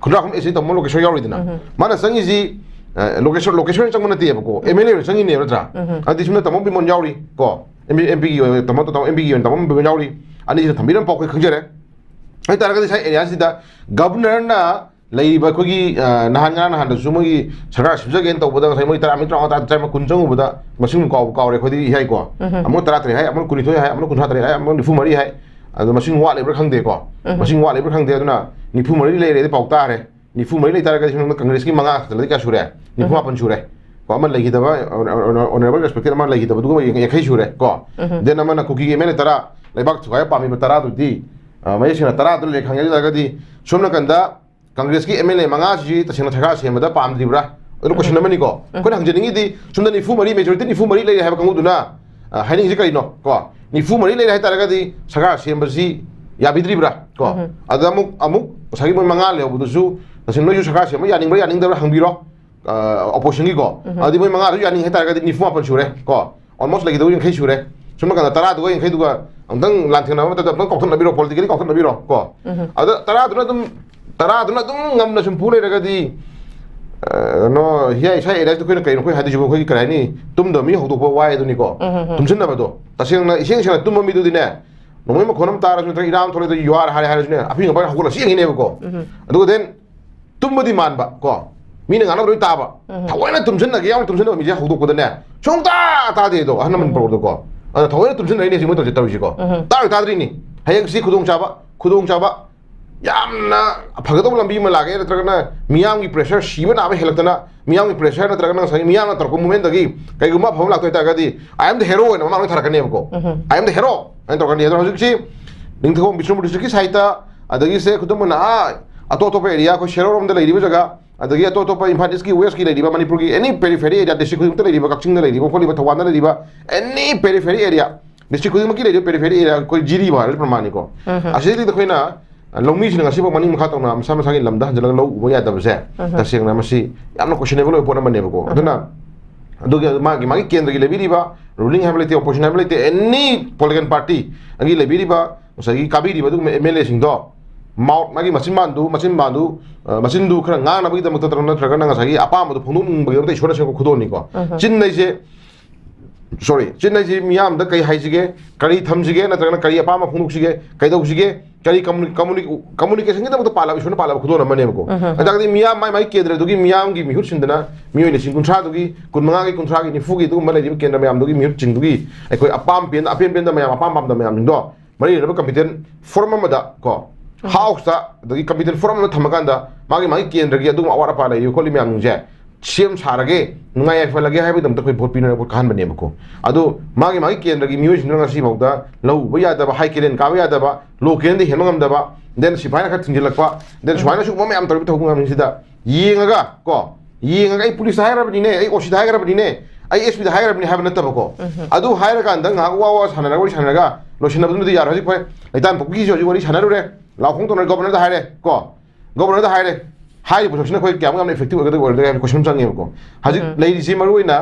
ꯈꯨꯟꯗ꯭ꯔꯥꯛꯐꯝ ꯑꯦꯁ ꯇꯥꯃꯣ ꯂꯣꯀꯦꯁꯣꯔ ꯌꯥꯎꯔꯤꯗꯅ, ꯎꯝ꯫ ꯃꯥꯅ ꯆꯪꯉꯤꯁꯤ, ꯑ, ꯂꯣꯀꯦꯁꯣꯔ, ꯂꯣꯀꯦꯁꯣꯔ ꯆꯪꯕ ꯅꯠꯇꯦꯕꯀꯣ, ꯎꯝ꯫ ꯑꯦꯝ ꯑꯦꯜ ꯑꯦ ꯑꯣꯏꯅ ꯆꯪꯉꯤꯅꯦꯕ ꯅꯠꯇ꯭ꯔꯥ? ꯎꯝ꯫ ꯑꯗꯨꯗꯤ ꯁꯣꯝꯗ ꯇꯥꯃꯣ ꯕꯤꯃꯣꯟ ꯌꯥꯎꯔꯤ ꯀꯣ, ꯑꯦꯝ ꯄꯤ, ꯑꯦꯝ ꯄꯤꯒꯤ ꯑꯣꯏꯅ ꯇꯥꯃꯣ, ꯇꯥꯃꯣ ꯑꯦꯝ ꯄꯤꯒꯤ ꯑꯣꯏꯅ ꯇꯥꯃꯣ ꯕꯤꯃꯣꯟ ꯌꯥꯎꯔꯤ, ꯑꯅꯤꯁꯤꯅ ꯊꯝꯕꯤꯔꯝꯕ ꯄꯥꯎ ꯑꯩꯈꯣꯏ ꯈꯪꯖꯔꯦ꯫ ꯍꯥꯏꯇꯥꯔꯒꯗꯤ ꯉꯁꯥꯏ ꯑꯦꯔꯤꯌꯥꯁꯤꯗ ꯒꯕꯔꯅꯔꯅ ꯂꯩꯔꯤꯕ ꯑꯩꯈꯣꯏꯒꯤ, ꯑ, ꯅꯍꯥꯟ ꯉꯔꯥꯡ ꯅꯍꯥꯟꯗꯁꯨ ꯃꯣꯏꯒꯤ ꯁꯔꯀꯥꯔ ꯁꯤꯟꯖꯒꯦꯅ ꯇꯧꯕꯗ ꯉꯁꯥꯏ ꯃꯣꯏ ꯇꯔꯥꯃꯔꯤ, ꯇꯔꯥꯃꯉꯥ, ꯇꯔꯥ ꯇꯔꯥꯃꯥꯄꯜ, ꯀꯨꯟ ꯆꯪꯉꯨꯕꯗ ꯃꯁꯤꯡ ꯀꯥꯎꯕ ꯀꯥꯎꯔꯦ ꯑꯩꯈꯣꯏꯗꯤ ꯏꯍꯥꯏꯀꯣ꯫ ꯎꯝ꯫ ꯑꯃꯨꯛ ꯇꯔꯥꯇꯔꯦꯠ ꯍꯥꯏ, ꯑꯃꯨꯛ ꯀꯨꯟꯅꯤꯊꯣꯏ ꯍꯥꯏ, ꯑꯃꯨꯛ ꯀꯨꯟꯊ꯭ꯔꯥ ꯇꯔꯦꯠ ꯍꯥꯏ, ꯑꯃꯨꯛ ꯅꯤꯐꯨ ꯃꯔꯤ ꯍꯥꯏ꯫ ꯑꯗꯣ ꯃꯁꯤꯡ ꯋꯥꯠꯂꯤꯕ꯭ꯔꯥ ꯈꯪꯗꯦꯀꯣ꯫ ꯎꯝ꯫ ꯃꯁꯤꯡ ꯋꯥꯠꯂꯤꯕ꯭ꯔꯥ ꯈꯪꯗꯦ꯫ ꯑꯗꯨꯅ ꯅꯤꯐꯨ ꯃꯔꯤ ꯂꯩꯔꯦꯗꯤ ꯄꯥꯎ ꯇꯥꯔꯦ꯫ ꯅꯤꯐꯨ ꯃꯔꯤ ꯂꯩꯇꯥꯔꯒꯗꯤ ꯁꯣꯝꯗ ꯀꯪꯒ꯭ꯔꯦꯁꯀꯤ ꯃꯉꯥ ꯈꯛꯇꯗꯤ ꯀꯌꯥ ꯁꯨꯔꯦ? ꯅꯤꯐꯨ ꯃꯥꯄꯟ ꯁꯨꯔꯦ꯫ ꯀꯣ, ꯑꯃ ꯂꯩꯈꯤꯗꯕ, ꯑꯣꯅ-, ꯑꯣꯅ-, honorable respected ꯑꯃ ꯂꯩꯈꯤꯗꯕꯗꯨꯒ ꯌꯥꯡꯈꯩ ꯁꯨꯔꯦ꯫ ꯀꯣ, ꯎꯝ꯫ Then ꯑꯃꯅ ꯀꯨꯀꯤꯒꯤ ꯑꯦꯝ ꯑꯦꯜ ꯑꯦ ꯇꯔꯥ, ꯂꯩꯕꯥꯛ ꯊꯨꯒꯥꯏꯕ ꯄꯥꯝꯃꯤꯕ ꯇꯔꯥꯗꯨꯗꯤ, ꯑ, ꯃꯌꯦꯛ ꯁꯦꯡꯅ ꯇꯔꯥꯗꯨ ꯂꯩꯔꯦ ꯈꯪꯉꯦ꯫ ꯑꯗꯨ ꯑꯣꯏꯇꯥꯔꯒꯗꯤ ꯁꯣꯝ ꯅꯥꯀꯟꯗ ꯀꯪꯒ꯭ꯔꯦꯁꯀꯤ ꯑꯦꯝ ꯑꯦꯜ ꯑꯦ ꯃꯉꯥꯁꯤ ꯇꯁꯦꯡꯅ ꯁꯔꯀꯥꯔ ꯁꯦꯝꯕꯗ ꯄꯥꯝꯗ꯭ꯔꯤꯕ꯭ꯔꯥ? ꯑꯗꯨ ꯀꯣꯏꯁꯟ ꯎꯝ꯫ ꯑꯃꯅꯤꯀꯣ꯫ ꯎꯝ꯫ ꯑꯩꯈꯣꯏꯅ ꯍꯪꯖꯅꯤꯡꯉꯤꯗꯤ ꯁꯣꯝꯗ ꯅꯤꯐꯨ ꯃꯔꯤ, majority ꯅꯤꯐꯨ ꯃꯔꯤ ꯂꯩꯔꯦ ꯍꯥꯏꯕ ꯀꯥꯡꯕꯨꯗꯨꯅ, ꯑ, ꯍꯥꯏꯅꯤꯡꯉꯤꯁꯤ ꯀꯔꯤꯅꯣ? ꯀꯣ, ꯅꯤꯐꯨ ꯃꯔꯤ ꯂꯩꯔꯦ ꯍꯥꯏꯇꯥꯔꯒꯗꯤ ꯁꯔꯀꯥꯔ ꯁꯦꯝꯕꯁꯤ ꯌꯥꯕꯤꯗ꯭ꯔꯤꯕ꯭ꯔꯥ? ꯀꯣ, ꯎꯝ꯫ ꯑꯗ ꯑꯃꯨꯛ, ꯑꯃꯨꯛ ꯉꯁꯥꯏꯒꯤ ꯃꯣꯏ ꯃꯉꯥ ꯂꯩꯍꯧꯕꯗꯨꯁꯨ ꯇꯁꯦꯡꯅ ꯅꯣꯏꯁꯨ ꯁꯔꯀꯥꯔ ꯁꯦꯝꯕ ꯌꯥꯅꯤꯡꯕ꯭ꯔꯥ ꯌꯥꯅꯤꯡꯗꯕ꯭ꯔꯥ ꯍꯪꯕꯤꯔꯣ꯫ ꯑ, oppositionꯒꯤꯀꯣ꯫ ꯎꯝ꯫ ꯑꯗꯨꯗꯤ ꯃꯣꯏ ꯃꯉꯥꯗꯨ ꯌꯥꯅꯤꯡꯉꯦ ꯍꯥꯏꯇꯥꯔꯒꯗꯤ ꯅꯤꯐꯨ ꯃꯥꯄꯟ ꯁꯨꯔꯦ꯫ ꯀꯣ, almost ꯂꯩꯈꯤꯗꯧ ꯌꯥꯡꯈꯩ ꯁꯨꯔꯦ꯫ ꯁꯣꯝ ꯅꯥꯀꯟꯗ ꯇꯔꯥꯗꯨꯒ ꯌꯥꯡꯈꯩꯗꯨꯒ ꯑꯃꯨꯛꯇꯪ ꯂꯥꯟꯊꯦꯡꯅꯕ ꯃꯇꯝꯗ ꯑꯃꯨꯛꯇꯪ ꯀꯥꯎꯊꯠꯅꯕꯤꯔꯣ, politically ꯀꯥꯎꯊꯠꯅꯕꯤꯔꯣ꯫ ꯀꯣ, ꯎꯝ꯫ ꯑꯗ ꯇꯔꯥꯗꯨꯅ ꯑꯗꯨꯝ, ꯇꯔꯥꯗꯨꯅ ꯑꯗꯨꯝ ꯉꯝꯅ ꯁꯨꯝ ꯄꯨ ꯂꯩꯔꯒꯗꯤ, ꯑ, ꯀꯩꯅꯣ, ꯍꯤꯌꯥ ꯏꯁꯥ areaꯁꯤꯗ ꯑꯩꯈꯣꯏꯅ ꯀꯩꯅꯣ ꯑꯩꯈꯣꯏ ꯍꯥꯏꯗꯣꯏꯁꯤꯕꯨ, ꯑꯩꯈꯣꯏꯒꯤ ꯀꯔꯤ ꯍꯥꯏꯅꯤ, ꯇꯨꯝꯗꯕ ꯃꯤ ꯍꯧꯗꯣꯛꯄ ꯋꯥꯏ ꯑꯗꯨꯅꯤꯀꯣ꯫ ꯎꯝ, ꯎꯝ, ꯎꯝ꯫ ꯇꯨꯝꯁꯤꯟꯅꯕꯗꯣ, ꯇꯁꯦꯡꯅ ꯏꯁꯦꯡ ꯁꯦꯡꯅ ꯇꯨꯝꯕ ꯃꯤꯗꯨꯗꯤꯅꯦ, ꯅꯣꯡꯃꯩ ꯃꯈꯣꯟ ꯑꯃ ꯇꯥꯔꯁꯨ ꯅꯠꯇ꯭ꯔꯒ ꯏꯔꯥꯡ ꯊꯣꯛꯂꯛꯑꯦ, ꯌꯨ ꯑꯥꯔ ꯍꯥꯏꯔꯦ ꯍꯥꯏꯔꯁꯨꯅꯦ, ꯑꯐꯤꯡ ꯑꯐꯥꯏ ꯍꯧꯒꯠꯂ ꯆꯦꯟꯈꯤꯅꯦꯕꯀꯣ꯫ ꯎꯝ꯫ ꯑꯗꯨꯒ then ꯇꯨꯝꯕꯗꯤ ꯃꯥꯟꯕ ꯀꯣ, ꯃꯤꯅ ꯉꯥꯡꯅꯕ ꯂꯣꯏ ꯇꯥꯕ꯫ ꯎꯝ꯫ ꯊꯑꯣꯏꯅ ꯇꯨꯝꯁꯤꯟꯅꯒꯦ ꯌꯥꯎꯅ ꯇꯨꯝꯁꯤꯟꯅꯕ ꯃꯤꯁꯦ ꯍꯧꯗꯣꯛꯄꯗꯅꯦ, ꯁꯨꯡꯇꯥ ꯇꯥꯗꯦꯗꯣ, ꯑꯍꯜ ꯂꯃꯟ ꯎꯝ꯫ ꯄꯧꯔꯛꯄꯗꯀꯣ꯫ ꯑꯗ ꯊꯑꯣꯏꯅ ꯇꯨꯝꯁꯤꯟꯅꯔꯤꯅꯦ ꯁꯤ ꯃꯣꯏ ꯇꯧꯔꯤꯁꯦ, ꯇꯧꯔꯤꯁꯤꯀꯣ꯫ ꯎꯝ꯫ ꯇꯥꯔꯣꯏ ꯇꯥꯗ꯭ꯔꯤꯅꯤ꯫ ꯍꯌꯦꯡ ꯁꯤ ꯈꯨꯗꯣꯡꯆꯥꯕ, ꯈꯨꯗꯣꯡꯆꯥꯕ ꯌꯥꯝꯅ ꯐꯒꯗꯧꯕ ꯂꯝꯕꯤ ꯑꯃ ꯂꯥꯛꯑꯦ, ꯅꯠꯇ꯭ꯔꯒꯅ ꯃꯤꯌꯥꯝꯒꯤ pressure, ꯁꯤꯕ ꯅꯥꯕ ꯍꯦꯜꯂꯛꯇꯅ ꯃꯤꯌꯥꯝꯒꯤ pressure ꯅꯠꯇ꯭ꯔꯒꯅ ꯉꯁꯥꯏꯒꯤ ꯃꯤꯌꯥꯝꯅ ꯇꯧꯔꯛꯄ movementꯇꯒꯤ ꯀꯩꯒꯨꯝꯕ ꯑꯐꯕ ꯂꯥꯛꯇꯣꯏ ꯇꯥꯔꯒꯗꯤ, "I am the hero" ꯍꯥꯏꯅ ꯃꯃꯥꯡ ꯂꯣꯏ ꯊꯥꯔꯛꯀꯅꯦꯕꯀꯣ꯫ ꯎꯝ꯫ "I am the hero" ꯍꯥꯏꯅ ꯇꯧꯔꯛꯀꯅꯤ꯫ ꯑꯗꯨꯅ ꯍꯧꯖꯤꯛꯁꯤ ꯅꯤꯡꯊꯧꯈꯣꯡ ꯕꯤꯁꯅꯨꯄꯨꯔ districtꯀꯤ sideꯇ, ꯑꯗꯒꯤ ꯁꯦ ꯈꯨꯗꯝ ꯑꯣꯏꯅ, ꯑꯥ, ꯑꯇꯣꯞ ꯑꯇꯣꯞꯄ area, ꯑꯩꯈꯣꯏ ꯁꯦꯔꯧꯔꯣꯝꯗ ꯂꯩꯔꯤꯕ ꯖꯒꯥ, ꯑꯗꯒꯤ ꯑꯇꯣꯞ ꯑꯇꯣꯞꯄ ꯏꯝꯐꯥꯜ Eastꯀꯤ, Westꯀꯤ ꯂꯩꯔꯤꯕ, ꯃꯅꯤꯄꯨꯔꯒꯤ any periphery area, district ꯈꯨꯗꯤꯡꯃꯛꯇ ꯂꯩꯔꯤꯕ, ꯀꯛꯆꯤꯡꯗ ꯂꯩꯔꯤꯕ ꯈꯣꯠꯂꯤꯕ, ꯊꯧꯕꯥꯜꯗ ꯂꯩꯔꯤꯕ, any periphery area, district ꯈꯨꯗꯤꯡꯃꯛꯀꯤ ꯂꯩꯔꯤꯕ periphery area, ꯑꯩꯈꯣꯏ ꯖꯤꯔꯤ ꯐꯥꯎ ꯍꯥꯏꯔꯁꯨ ꯄ꯭ꯔꯃꯥꯟꯅꯤꯀꯣ꯫ ꯎꯝ꯫ ꯑꯁꯤꯗꯩꯗ ꯑꯩꯈꯣꯏꯅ ꯂꯧꯃꯤꯁꯤꯡꯅ ꯉꯁꯤꯐꯥꯎ ꯃꯅꯤꯡ ꯃꯈꯥ ꯇꯧꯅ ꯃꯁꯥ ꯃꯁꯥꯒꯤ ꯂꯝꯗ ꯍꯟꯖꯤꯜꯂꯒ ꯂꯧ ꯎꯕ ꯌꯥꯗꯕꯁꯦ, ꯎꯝ꯫ ꯇꯁꯦꯡꯅ ꯃꯁꯤ ꯌꯥꯝꯅ questionable ꯑꯣꯏꯕ ꯄꯣꯠ ꯑꯃꯅꯦꯕꯀꯣ꯫ ꯎꯝ꯫ ꯑꯗꯨꯅ ꯑꯗꯨꯒꯤ ꯃꯥꯒꯤ, ꯃꯥꯒꯤ ꯀꯦꯟꯗ꯭ꯔꯒꯤ ꯂꯩꯕꯤꯔꯤꯕ ꯔꯨꯂꯤꯡ ꯍꯥꯏꯕ ꯂꯩꯇꯦ, ꯑꯣꯄꯣꯖꯤꯁꯟ ꯍꯥꯏꯕ ꯂꯩꯇꯦ, ꯑꯦꯅꯤ ꯄꯣꯂꯤꯇꯤꯀꯦꯜ ꯄꯥꯔꯇꯤ ꯑꯩꯒꯤ ꯂꯩꯕꯤꯔꯤꯕ ꯉꯁꯥꯏꯒꯤ ꯀꯥꯕꯤꯔꯤꯕ ꯑꯗꯨꯒꯨꯝꯕ ꯑꯦꯝ ꯑꯦꯜ ꯑꯦꯁꯤꯡꯗꯣ, ꯃꯥꯎꯠ ꯃꯥꯒꯤ ꯃꯆꯤꯟꯕꯥꯟꯗꯨ ꯃꯆꯤꯟꯕꯥꯟꯗꯨ ꯑ, ꯃꯆꯤꯟꯗꯨ ꯈꯔ ꯉꯥꯡꯅꯕꯒꯤꯗꯃꯛꯇ ꯅꯠꯇ꯭ꯔꯒ ꯅꯪ ꯉꯁꯥꯏꯒꯤ ꯑꯄꯥꯝꯕꯗꯣ ꯐꯣꯡꯗꯣꯛꯅꯤꯡꯕꯒꯤꯗꯃꯛꯇ ꯏꯁꯣꯔꯅ ꯁꯦꯝꯕ ꯈꯨꯗꯣꯜꯅꯤꯀꯣ꯫ ꯆꯤꯟ ꯍꯥꯏꯁꯦ, ꯁꯣꯔꯤ, ꯆꯤꯟ ꯍꯥꯏꯁꯦ ꯃꯤꯌꯥꯝꯗ ꯀꯩ ꯍꯥꯏꯁꯤꯒꯦ, ꯀꯔꯤ ꯊꯝꯁꯤꯒꯦ, ꯅꯠꯇ꯭ꯔꯒꯅ ꯀꯔꯤ ꯑꯄꯥꯝꯕ ꯐꯣꯡꯗꯣꯛꯁꯤꯒꯦ, ꯀꯩꯗꯧꯁꯤꯒꯦ, ꯀꯔꯤ ꯀꯝꯃꯨꯅꯤ- ꯀꯝꯃꯨꯅꯤ- ꯀꯝꯃꯨꯅꯤꯀꯦꯁꯟꯒꯤꯗꯃꯛꯇ ꯄꯥꯜꯂꯕ, ꯏꯁꯣꯔꯅ ꯄꯥꯜꯂꯕ ꯈꯨꯗꯣꯜ ꯑꯃꯅꯦꯕꯀꯣ꯫ ꯑꯗꯨ ꯇꯥꯔꯒꯗꯤ ꯃꯤꯌꯥꯝ ꯃꯥꯏ ꯃꯥꯏ ꯀꯦꯟꯗ꯭ꯔꯗꯨꯒꯤ ꯃꯤꯌꯥꯝꯒꯤ ꯃꯤꯍꯨꯠ ꯁꯤꯟꯗꯅ ꯃꯤꯑꯣꯏ ꯂꯤꯁꯤꯡ ꯀꯨꯟꯊ꯭ꯔꯥꯗꯨꯒꯤ, ꯀꯨꯟ ꯃꯉꯥꯒꯤ, ꯀꯨꯟꯊ꯭ꯔꯥꯒꯤ, ꯅꯤꯐꯨꯒꯤ ꯑꯗꯨꯒꯨꯝꯕ ꯂꯩꯔꯤꯕ ꯀꯦꯟꯗ꯭ꯔ ꯃꯌꯥꯝꯗꯨꯒꯤ ꯃꯤꯍꯨꯠꯁꯤꯡꯗꯨꯒꯤ ꯑꯩꯈꯣꯏ ꯑꯄꯥꯝ ꯄꯦꯟꯗ ꯑꯄꯦꯟ ꯄꯦꯟꯗ ꯃꯌꯥꯝ ꯑꯄꯥꯝ ꯄꯥꯝꯗ ꯃꯌꯥꯝꯁꯤꯡꯗꯣ ꯃꯔꯤ ꯂꯩꯅꯕ ꯀꯝꯄꯤꯇꯦꯟ ꯐꯣꯔꯝ ꯑꯃꯗ ꯀꯣ, ꯍꯥꯎꯁꯇ ꯑꯗꯒꯤ ꯀꯝꯄꯤꯇꯦꯟ ꯐꯣꯔꯝ ꯑꯃ ꯊꯝꯃꯀꯥꯟꯗ ꯃꯥꯒꯤ ꯃꯥꯒꯤ ꯀꯦꯟꯗ꯭ꯔꯒꯤ ꯑꯗꯨꯒꯨꯝꯕ ꯑꯋꯥꯠ ꯑꯄꯥ ꯂꯩꯔꯤꯕ ꯈꯣꯠꯂꯤ ꯃꯌꯥꯝꯁꯤꯡꯁꯦ ꯁꯦꯝ ꯁꯥꯔꯒꯦ, ꯅꯨꯡꯉꯥꯏ ꯌꯥꯏꯐꯍꯜꯂꯒꯦ ꯍꯥꯏꯕꯒꯤꯗꯃꯛꯇ ꯑꯩꯈꯣꯏ ꯚꯣꯠ ꯄꯤꯅꯔꯒ ꯚꯣꯠ ꯀꯥꯍꯟꯕꯅꯦꯕꯀꯣ꯫ ꯑꯗꯣ ꯃꯥꯒꯤ ꯃꯥꯒꯤ ꯀꯦꯟꯗ꯭ꯔꯒꯤ ꯃꯤꯑꯣꯏꯁꯤꯡꯗꯨꯅ ꯉꯁꯤꯐꯥꯎꯗ ꯂꯧ ꯎꯕ ꯌꯥꯗꯕ, ꯍꯥꯏ ꯀꯦꯅꯦꯜ ꯀꯥꯕ ꯌꯥꯗꯕ, ꯂꯣ ꯀꯦꯅꯦꯜꯗ ꯍꯦꯟꯕ ꯉꯝꯗꯕ, ꯗꯦꯟ ꯁꯤꯐꯥꯏꯅ ꯈꯔ ꯊꯤꯡꯖꯤꯜꯂꯛꯄ, ꯗꯦꯟ ꯁꯨꯃꯥꯏꯅ ꯁꯤꯒꯨꯝꯕ ꯃꯌꯥꯝ ꯇꯧꯔꯤꯕ ꯊꯕꯛ ꯃꯌꯥꯝꯁꯤꯗ ꯌꯦꯡꯉꯒ ꯀꯣ, ꯌꯦꯡꯉꯒ ꯑꯩ ꯄꯨꯂꯤꯁꯇ ꯍꯥꯏꯈ꯭ꯔꯕꯅꯤꯅꯦ, ꯑꯩ ꯑꯣ ꯁꯤꯗ ꯍꯥꯏꯈ꯭ꯔꯕꯅꯤꯅꯦ, ꯑꯩ ꯑꯦꯁ ꯄꯤꯗ ꯍꯥꯏꯈ꯭ꯔꯕꯅꯤ ꯍꯥꯏꯕ ꯅꯠꯇꯕꯀꯣ꯫ ꯑꯗꯨ ꯍꯥꯏꯔꯀꯥꯟꯗ ꯉꯥꯏꯍꯥꯛ ꯋꯥ ꯋꯥ ꯁꯥꯟꯅꯔꯒ ꯋꯥꯔꯤ ꯁꯥꯟꯅꯔꯒ ꯂꯣꯏꯁꯤꯟꯅꯕꯗꯨꯅꯗꯤ ꯌꯥꯔꯣꯏ꯫ ꯍꯧꯖꯤꯛ ꯐꯔꯦ, ꯂꯩꯇꯥꯟ ꯄꯣꯛꯄꯤꯒꯤꯁꯨ ꯍꯧꯖꯤꯛ ꯋꯥꯔꯤ ꯁꯥꯟꯅꯔꯨꯔꯦ, ꯂꯥꯎ ꯈꯣꯡ ꯇꯧꯅꯔꯦ, ꯒꯣꯕꯔꯅꯔꯗ ꯍꯥꯏꯔꯦ ꯀꯣ, ꯒꯣꯕꯔꯅꯔꯗ ꯍꯥꯏꯔꯦ꯫ ꯍꯥꯏꯔꯤꯕ ꯄꯣꯠꯁꯛꯁꯤꯅ ꯑꯩꯈꯣꯏ ꯀꯌꯥꯃꯨꯛ ꯌꯥꯝꯅ ꯏꯐꯦꯛꯇꯤꯚ ꯑꯣꯏꯒꯗꯕ ꯑꯣꯏꯔꯗꯣꯏ ꯍꯥꯏꯕ ꯀꯣꯏꯁꯟ ꯑꯃ ꯆꯪꯉꯦꯕꯀꯣ꯫ ꯍꯧꯖꯤꯛ ꯂꯩꯔꯤꯁꯤ ꯃꯔꯨ ꯑꯣꯏꯅ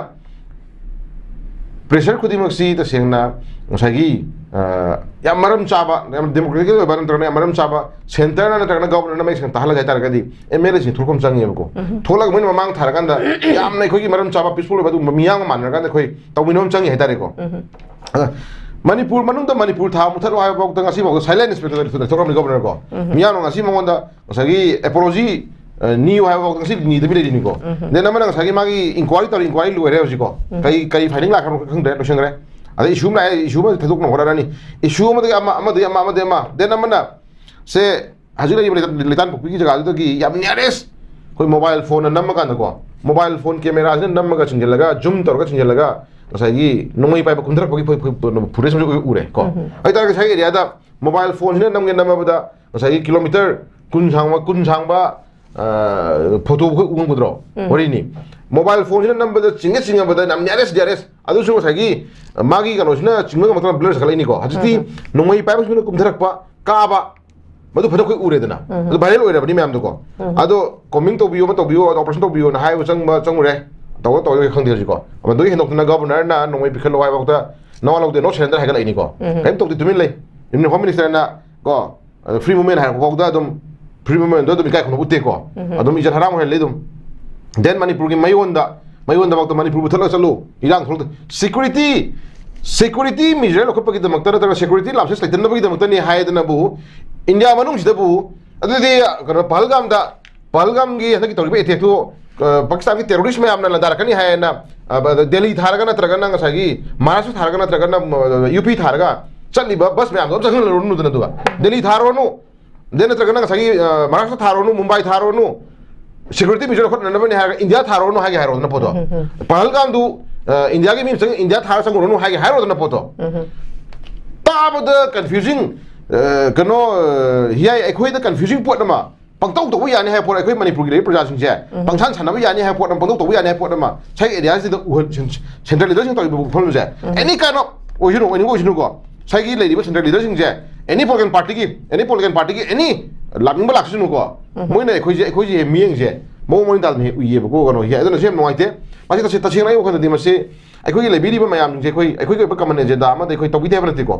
ꯄ꯭ꯔꯦꯁꯔ ꯈꯨꯗꯤꯡꯃꯛꯁꯤ ꯇꯁꯦꯡꯅ ꯉꯁꯥꯏꯒꯤ, ꯑ, ꯌꯥꯝ ꯃꯔꯝ ꯆꯥꯕ, ꯌꯥꯝ ꯗꯦꯃꯣꯀ꯭ꯔꯦꯇꯤꯀꯦꯜ ꯑꯣꯏꯕ ꯅꯠꯇ꯭ꯔꯒꯅ ꯌꯥꯝ ꯃꯔꯝ ꯆꯥꯕ, ꯁꯦꯟꯇꯔꯅ ꯅꯠꯇ꯭ꯔꯒꯅ ꯒꯣꯕꯔꯅꯔꯅ ꯃꯌꯦꯛ ꯁꯦꯡꯅ ꯇꯥꯍꯜꯂꯒꯦ ꯍꯥꯏ ꯇꯥꯔꯒꯗꯤ ꯑꯦꯝ ꯑꯦꯜ ꯑꯦꯁꯤꯡ ꯊꯣꯛꯂꯛꯄ ꯑꯃ ꯆꯪꯉꯦꯕꯀꯣ꯫ ꯊꯣꯛꯂꯛꯑꯒ ꯃꯣꯏꯅ ꯃꯃꯥꯡ ꯊꯥꯔꯀꯥꯟꯗ ꯌꯥꯝꯅ ꯑꯩꯈꯣꯏꯒꯤ ꯃꯔꯝ ꯆꯥꯕ, ꯄꯤꯁꯐꯨꯜ ꯑꯣꯏꯕ ꯑꯗꯨꯒꯨꯝꯕ ꯃꯤꯌꯥꯝ ꯑꯃ ꯃꯥꯟꯅꯔꯀꯥꯟꯗ ꯑꯩꯈꯣꯏ ꯇꯧꯃꯤꯟꯅꯕ ꯑꯃ ꯆꯪꯉꯦ ꯍꯥꯏ ꯇꯥꯔꯦꯀꯣ꯫ ꯑꯗ ꯃꯅꯤꯄꯨꯔ ꯃꯅꯨꯡꯗ ꯃꯅꯤꯄꯨꯔ ꯊꯥ ꯃꯨꯊꯠꯂꯣ ꯍꯥꯏꯕ ꯐꯥꯎꯗ ꯉꯁꯤ ꯐꯥꯎꯗ ꯁꯥꯏꯂꯦꯟ ꯏꯟꯁꯄꯦꯛꯇꯔ ꯊꯣꯛꯂꯝꯃꯤ ꯒꯣꯕꯔꯅꯔꯀꯣ꯫ ꯃꯤꯌꯥꯝꯅ ꯉꯁꯤ ꯃꯉꯣꯟꯗ ꯉꯁꯥꯏꯒꯤ ꯑꯦꯄꯣꯂꯣꯖꯤ, ꯑ, ꯅꯤꯌꯨ ꯍꯥꯏꯕ ꯐꯥꯎꯗ ꯉꯁꯤ ꯅꯤꯗꯕꯤ ꯂꯩꯔꯤꯅꯤꯀꯣ꯫ ꯗꯦꯟ ꯑꯃꯅ ꯉꯁꯥꯏꯒꯤ ꯃꯥꯒꯤ ꯏꯟꯀ꯭ꯋꯥꯏꯔꯤ ꯇꯧꯔꯤ, ꯏꯟꯀ꯭ꯋꯥꯏꯔꯤ ꯂꯣꯏꯔꯦ ꯍꯧꯖꯤꯛꯀꯣ꯫ ꯀꯩ ꯀꯩ ꯐꯥꯏꯟꯗꯤꯡ ꯂꯥꯛꯈ꯭ꯔꯕꯅꯣ ꯈꯪꯗ꯭ꯔꯦ, ꯂꯣꯏꯁꯤꯟꯈ꯭ꯔꯦ꯫ ꯑꯗꯩ ꯏꯁꯨ ꯑꯃ ꯂꯥꯛꯑꯦ, ꯏꯁꯨ ꯑꯃ ꯊꯥꯗꯣꯛꯅ ꯍꯣꯠꯅꯔꯅꯤ꯫ ꯏꯁꯨ ꯑꯃꯗꯒꯤ ꯑꯃ, ꯑꯃꯗꯒꯤ ꯑꯃ, ꯑꯃꯗꯒꯤ ꯑꯃ꯫ ꯗꯦꯟ ꯑꯃꯅ ꯁꯦ ꯍꯧꯖꯤꯛ ꯂꯩꯔꯤꯕ ꯂꯩꯇꯥꯟ ꯄꯣꯛꯄꯤꯒꯤ ꯖꯒꯥꯗꯨꯗꯒꯤ ꯌꯥꯝ ꯅꯤꯌꯔꯦꯁ ꯑꯩꯈꯣꯏ ꯃꯣꯕꯥꯏꯜ ꯐꯣꯟꯅ ꯅꯝꯃꯀꯥꯟꯗꯀꯣ, ꯃꯣꯕꯥꯏꯜ ꯐꯣꯟ ꯀꯦꯃꯦꯔꯥꯁꯤꯅ ꯅꯝꯃꯒ ꯆꯤꯡꯁꯤꯜꯂꯒ, ꯖꯨꯝ ꯇꯧꯔꯒ ꯆꯤꯡꯁꯤꯜꯂꯒ ꯉꯁꯥꯏꯒꯤ ꯅꯣꯡꯃꯩ ꯄꯥꯏꯕ ꯀꯨꯝꯊꯔꯛꯄꯒꯤ ꯐꯨ- ꯐꯨ- ꯐꯨ- ꯐꯨꯇꯦꯖ ꯑꯃꯁꯨ ꯎꯔꯦ ꯀꯣ꯫ ꯍꯥꯏꯇꯥꯔꯒꯗꯤ ꯉꯁꯥꯏꯒꯤ ꯑꯦꯔꯤꯌꯥꯗ ꯃꯣꯕꯥꯏꯜ ꯐꯣꯟꯁꯤꯅ ꯅꯝꯒꯦ ꯅꯝꯃꯕꯗ ꯉꯁꯥꯏꯒꯤ ꯀꯤꯂꯣꯃꯤꯇꯔ ꯀꯨꯟ ꯁꯥꯡꯕ, ꯀꯨꯟ ꯁꯥꯡꯕ, ꯑ, ꯐꯣꯇꯣ ꯑꯩꯈꯣꯏ ꯎ ꯉꯝꯒꯗ꯭ꯔꯣ? ꯋꯥꯔꯤꯅꯤ꯫ ꯃꯣꯕꯥꯏꯜ ꯐꯣꯟꯁꯤꯅ ꯅꯝꯕꯗ ꯆꯤꯡꯉꯦ ꯆꯤꯡꯉꯕꯗ ꯌꯥꯝ ꯅꯤꯌꯔꯦꯁ ꯗꯤꯌꯔꯦꯁ ꯑꯗꯨꯁꯨ ꯉꯁꯥꯏꯒꯤ ꯃꯥꯒꯤ ꯀꯩꯅꯣꯁꯤꯅ ꯆꯤꯡꯕ ꯉꯝꯃꯛꯇꯅ ꯕ꯭ꯂꯔ ꯆꯠꯈꯠꯂꯛꯏꯅꯤꯀꯣ꯫ ꯍꯧꯖꯤꯛꯇꯤ ꯅꯣꯡꯃꯩ ꯄꯥꯏꯕꯁꯤꯡꯗꯨꯅ ꯀꯨꯝꯊꯔꯛꯄ, ꯀꯥꯕ, ꯃꯗꯨ ꯐꯖꯅ ꯑꯩꯈꯣꯏ ꯎꯔꯦꯗꯅ꯫ ꯑꯗꯨ ꯚꯥꯏꯔꯦꯜ ꯑꯣꯏꯔꯕꯅꯤ ꯃꯌꯥꯝꯗꯀꯣ꯫ ꯑꯗꯣ ꯀꯣꯃꯤꯡ ꯇꯧꯕꯤꯌꯣ, ꯑꯃ ꯇꯧꯕꯤꯌꯣ, ꯑꯗꯣ ꯑꯣꯄꯔꯦꯁꯟ ꯇꯧꯕꯤꯌꯣꯅ ꯍꯥꯏꯕ ꯆꯪꯕ ꯆꯪꯉꯨꯔꯦ꯫ ꯇꯧꯔ ꯇꯧꯔ ꯈꯪꯗꯦ ꯍꯧꯖꯤꯛꯀꯣ꯫ ꯃꯗꯨꯒꯤ ꯍꯦꯟꯗꯣꯛꯇꯅ ꯒꯕꯔꯅꯔꯅ ꯅꯣꯡꯃꯩ ꯄꯤꯈꯠꯂꯣ ꯍꯥꯏꯕ ꯐꯥꯎꯗ ꯅꯋꯥ ꯂꯧꯗꯦ, no surrender ꯍꯥꯏꯒꯠꯂꯛꯏꯅꯤꯀꯣ꯫ ꯎꯝ꯫ ꯀꯔꯤꯝ ꯇꯧꯗꯦ, ꯇꯨꯃꯤꯟ ꯂꯩ꯫ ꯍꯣꯝ ꯃꯤꯅꯤꯁꯇꯔꯅ ꯀꯣ, ꯐ꯭ꯔꯤ ꯃꯨꯚꯃꯦꯟ ꯍꯥꯏꯔꯛꯄ ꯐꯥꯎꯗ ꯑꯗꯨꯝ ꯐ꯭ꯔꯤ ꯃꯨꯚꯃꯦꯟꯗꯣ ꯑꯗꯨꯝ ꯏꯀꯥꯏ ꯈꯨꯝꯅꯕ ꯎꯠꯇꯦꯀꯣ꯫ ꯎꯝ꯫ ꯑꯗꯨꯝ ꯏꯖꯠ ꯍꯔꯥꯎ ꯑꯣꯏꯍꯜꯂꯤ ꯑꯗꯨꯝ꯫ Then ꯃꯅꯤꯄꯨꯔꯒꯤ ꯃꯌꯣꯟꯗ, ꯃꯌꯣꯟꯗꯃꯛꯇ ꯃꯅꯤꯄꯨꯔ ꯄꯨꯊꯠꯂꯒ ꯆꯠꯂꯨ, ꯏꯔꯥꯡ ꯊꯣꯛꯂꯛꯇ꯫ Security, security measure ꯂꯧꯈꯠꯄꯒꯤꯗꯃꯛꯇ ꯅꯠꯇ꯭ꯔꯒ security lapses ꯂꯩꯇꯅꯕꯒꯤꯗꯃꯛꯇꯅꯤ ꯍꯥꯏꯗꯅꯕꯨ ꯏꯟꯗꯤꯌꯥ ꯃꯅꯨꯡꯁꯤꯗꯕꯨ, ꯑꯗꯨꯗꯤ ꯀꯩꯅꯣ, ꯄꯍꯜꯒꯥꯝꯗ, ꯄꯍꯜꯒꯥꯝꯒꯤ ꯍꯟꯗꯛꯀꯤ ꯇꯧꯔꯤꯕ attack ꯇꯨ, ꯑ, ꯄꯥꯀꯤꯁꯇꯥꯟꯒꯤ terrorist ꯃꯌꯥꯝꯅ ꯂꯟꯗꯥꯔꯛꯀꯅꯤ ꯍꯥꯏꯅ, ꯑ, ꯕ-, ꯗꯦꯜꯂꯤ ꯊꯥꯔꯒ ꯅꯠꯇ꯭ꯔꯒꯅ ꯉꯁꯥꯏꯒꯤ ꯃꯍꯥꯔꯥꯁꯇ꯭ꯔ ꯊꯥꯔꯒ ꯅꯠꯇ꯭ꯔꯒꯅ, ꯑ, ꯌꯨ ꯄꯤ ꯊꯥꯔꯒ ꯆꯠꯂꯤꯕ ꯕꯁ ꯃꯌꯥꯝꯗꯣ ꯑꯝꯇ ꯆꯪꯍꯜꯂꯨꯔꯅꯨꯗꯅ, ꯑꯗꯨꯒ ꯗꯦꯜꯂꯤ ꯊꯥꯔꯨꯔꯅꯨ, ꯗꯦ ꯅꯠꯇ꯭ꯔꯒꯅ ꯉꯁꯥꯏꯒꯤ, ꯑ, ꯃꯍꯥꯔꯥꯁꯇ꯭ꯔ ꯊꯥꯔꯨꯔꯅꯨ, ꯃꯨꯝꯕꯥꯏ ꯊꯥꯔꯨꯔꯅꯨ, security measure ꯂꯧꯈꯠꯅꯅꯕꯅꯤ ꯍꯥꯏꯔꯒ ꯏꯟꯗꯤꯌꯥ ꯊꯥꯔꯨꯔꯅꯨ ꯍꯥꯏꯒꯦ ꯍꯥꯏꯔꯣꯗꯅ ꯄꯣꯠꯇꯣ꯫ ꯎꯝ, ꯎꯝ, ꯎꯝ꯫ ꯄꯍꯜꯒꯥꯝꯗꯨ, ꯑ, ꯏꯟꯗꯤꯌꯥꯒꯤ ꯃꯤ ꯑꯃ ꯆꯪ-, ꯏꯟꯗꯤꯌꯥ ꯊꯥꯔ ꯆꯪꯉꯨꯔꯅꯨ ꯍꯥꯏꯒꯦ ꯍꯥꯏꯔꯣꯗꯅ ꯄꯣꯠꯇꯣ꯫ ꯎꯝ, ꯎꯝ꯫ ꯇꯥꯕꯗ confusing, ꯑ, ꯀꯩꯅꯣ, ꯑ, ꯍꯤꯌꯥꯏ ꯑꯩꯈꯣꯏꯗ confusing ꯄꯣꯠ ꯑꯃ, ꯄꯪꯇꯧ ꯇꯧꯕ ꯌꯥꯅꯤ ꯍꯥꯏꯕ ꯄꯣꯠ, ꯑꯩꯈꯣꯏ ꯃꯅꯤꯄꯨꯔꯒꯤ ꯂꯩꯔꯤꯕ ꯄ꯭ꯔꯖꯥꯁꯤꯡꯁꯦ ꯎꯝ꯫ ꯄꯪꯁꯥꯟ ꯁꯥꯟꯅꯕ ꯌꯥꯅꯤ ꯍꯥꯏꯕ ꯄꯣꯠ ꯑꯃ, ꯄꯪꯇꯧ ꯇꯧꯕ ꯌꯥꯅꯤ ꯍꯥꯏꯕ ꯄꯣꯠ ꯑꯃ, ꯁꯥꯏꯒꯤ area ꯁꯤꯗ ꯎꯍꯟ-, ꯁꯦꯟ-, central leader ꯁꯤꯡ ꯇꯧꯔꯤꯕ ꯋꯥꯐꯝꯁꯦ, ꯎꯝ꯫ Any kind of ꯑꯣꯏꯁꯅꯨ, ꯑꯣꯏꯅꯤꯡꯕ ꯑꯣꯏꯁꯅꯨꯀꯣ, ꯁꯥꯏꯒꯤ ꯂꯩꯔꯤꯕ central leader ꯁꯤꯡꯁꯦ, any political party ꯒꯤ, any political party ꯒꯤ, any ꯂꯥꯛꯅꯤꯡꯕ ꯂꯥꯛꯁꯅꯨꯀꯣ, ꯎꯝ꯫ ꯃꯣꯏꯅ ꯑꯩꯈꯣꯏꯁꯦ, ꯑꯩꯈꯣꯏꯁꯦ ꯍꯦꯛ ꯃꯤꯠꯌꯦꯡꯁꯦ ꯃꯑꯣꯡ ꯃꯔꯤꯟ ꯇꯥꯗꯅ ꯍꯦꯛ ꯎꯏꯌꯦꯕꯀꯣ, ꯀꯩꯅꯣ, ꯍꯦꯛ, ꯑꯗꯨꯅ ꯁꯤ ꯌꯥꯝ ꯅꯨꯡꯉꯥꯏꯇꯦ꯫ ꯃꯁꯤ ꯇꯁꯦ-, ꯇꯁꯦꯡꯅ ꯑꯩ ꯋꯥꯈꯜꯗꯗꯤ ꯃꯁꯤ ꯑꯩꯈꯣꯏꯒꯤ ꯂꯩꯕꯤꯔꯤꯕ ꯃꯌꯥꯝꯁꯤꯡꯁꯦ ꯑꯩꯈꯣꯏ, ꯑꯩꯈꯣꯏꯒꯤ ꯑꯣꯏꯕ common agenda ꯑꯃꯗ ꯑꯩꯈꯣꯏ ꯇꯧꯕꯤꯗꯦ ꯍꯥꯏꯕ ꯅꯠꯇꯦꯀꯣ꯫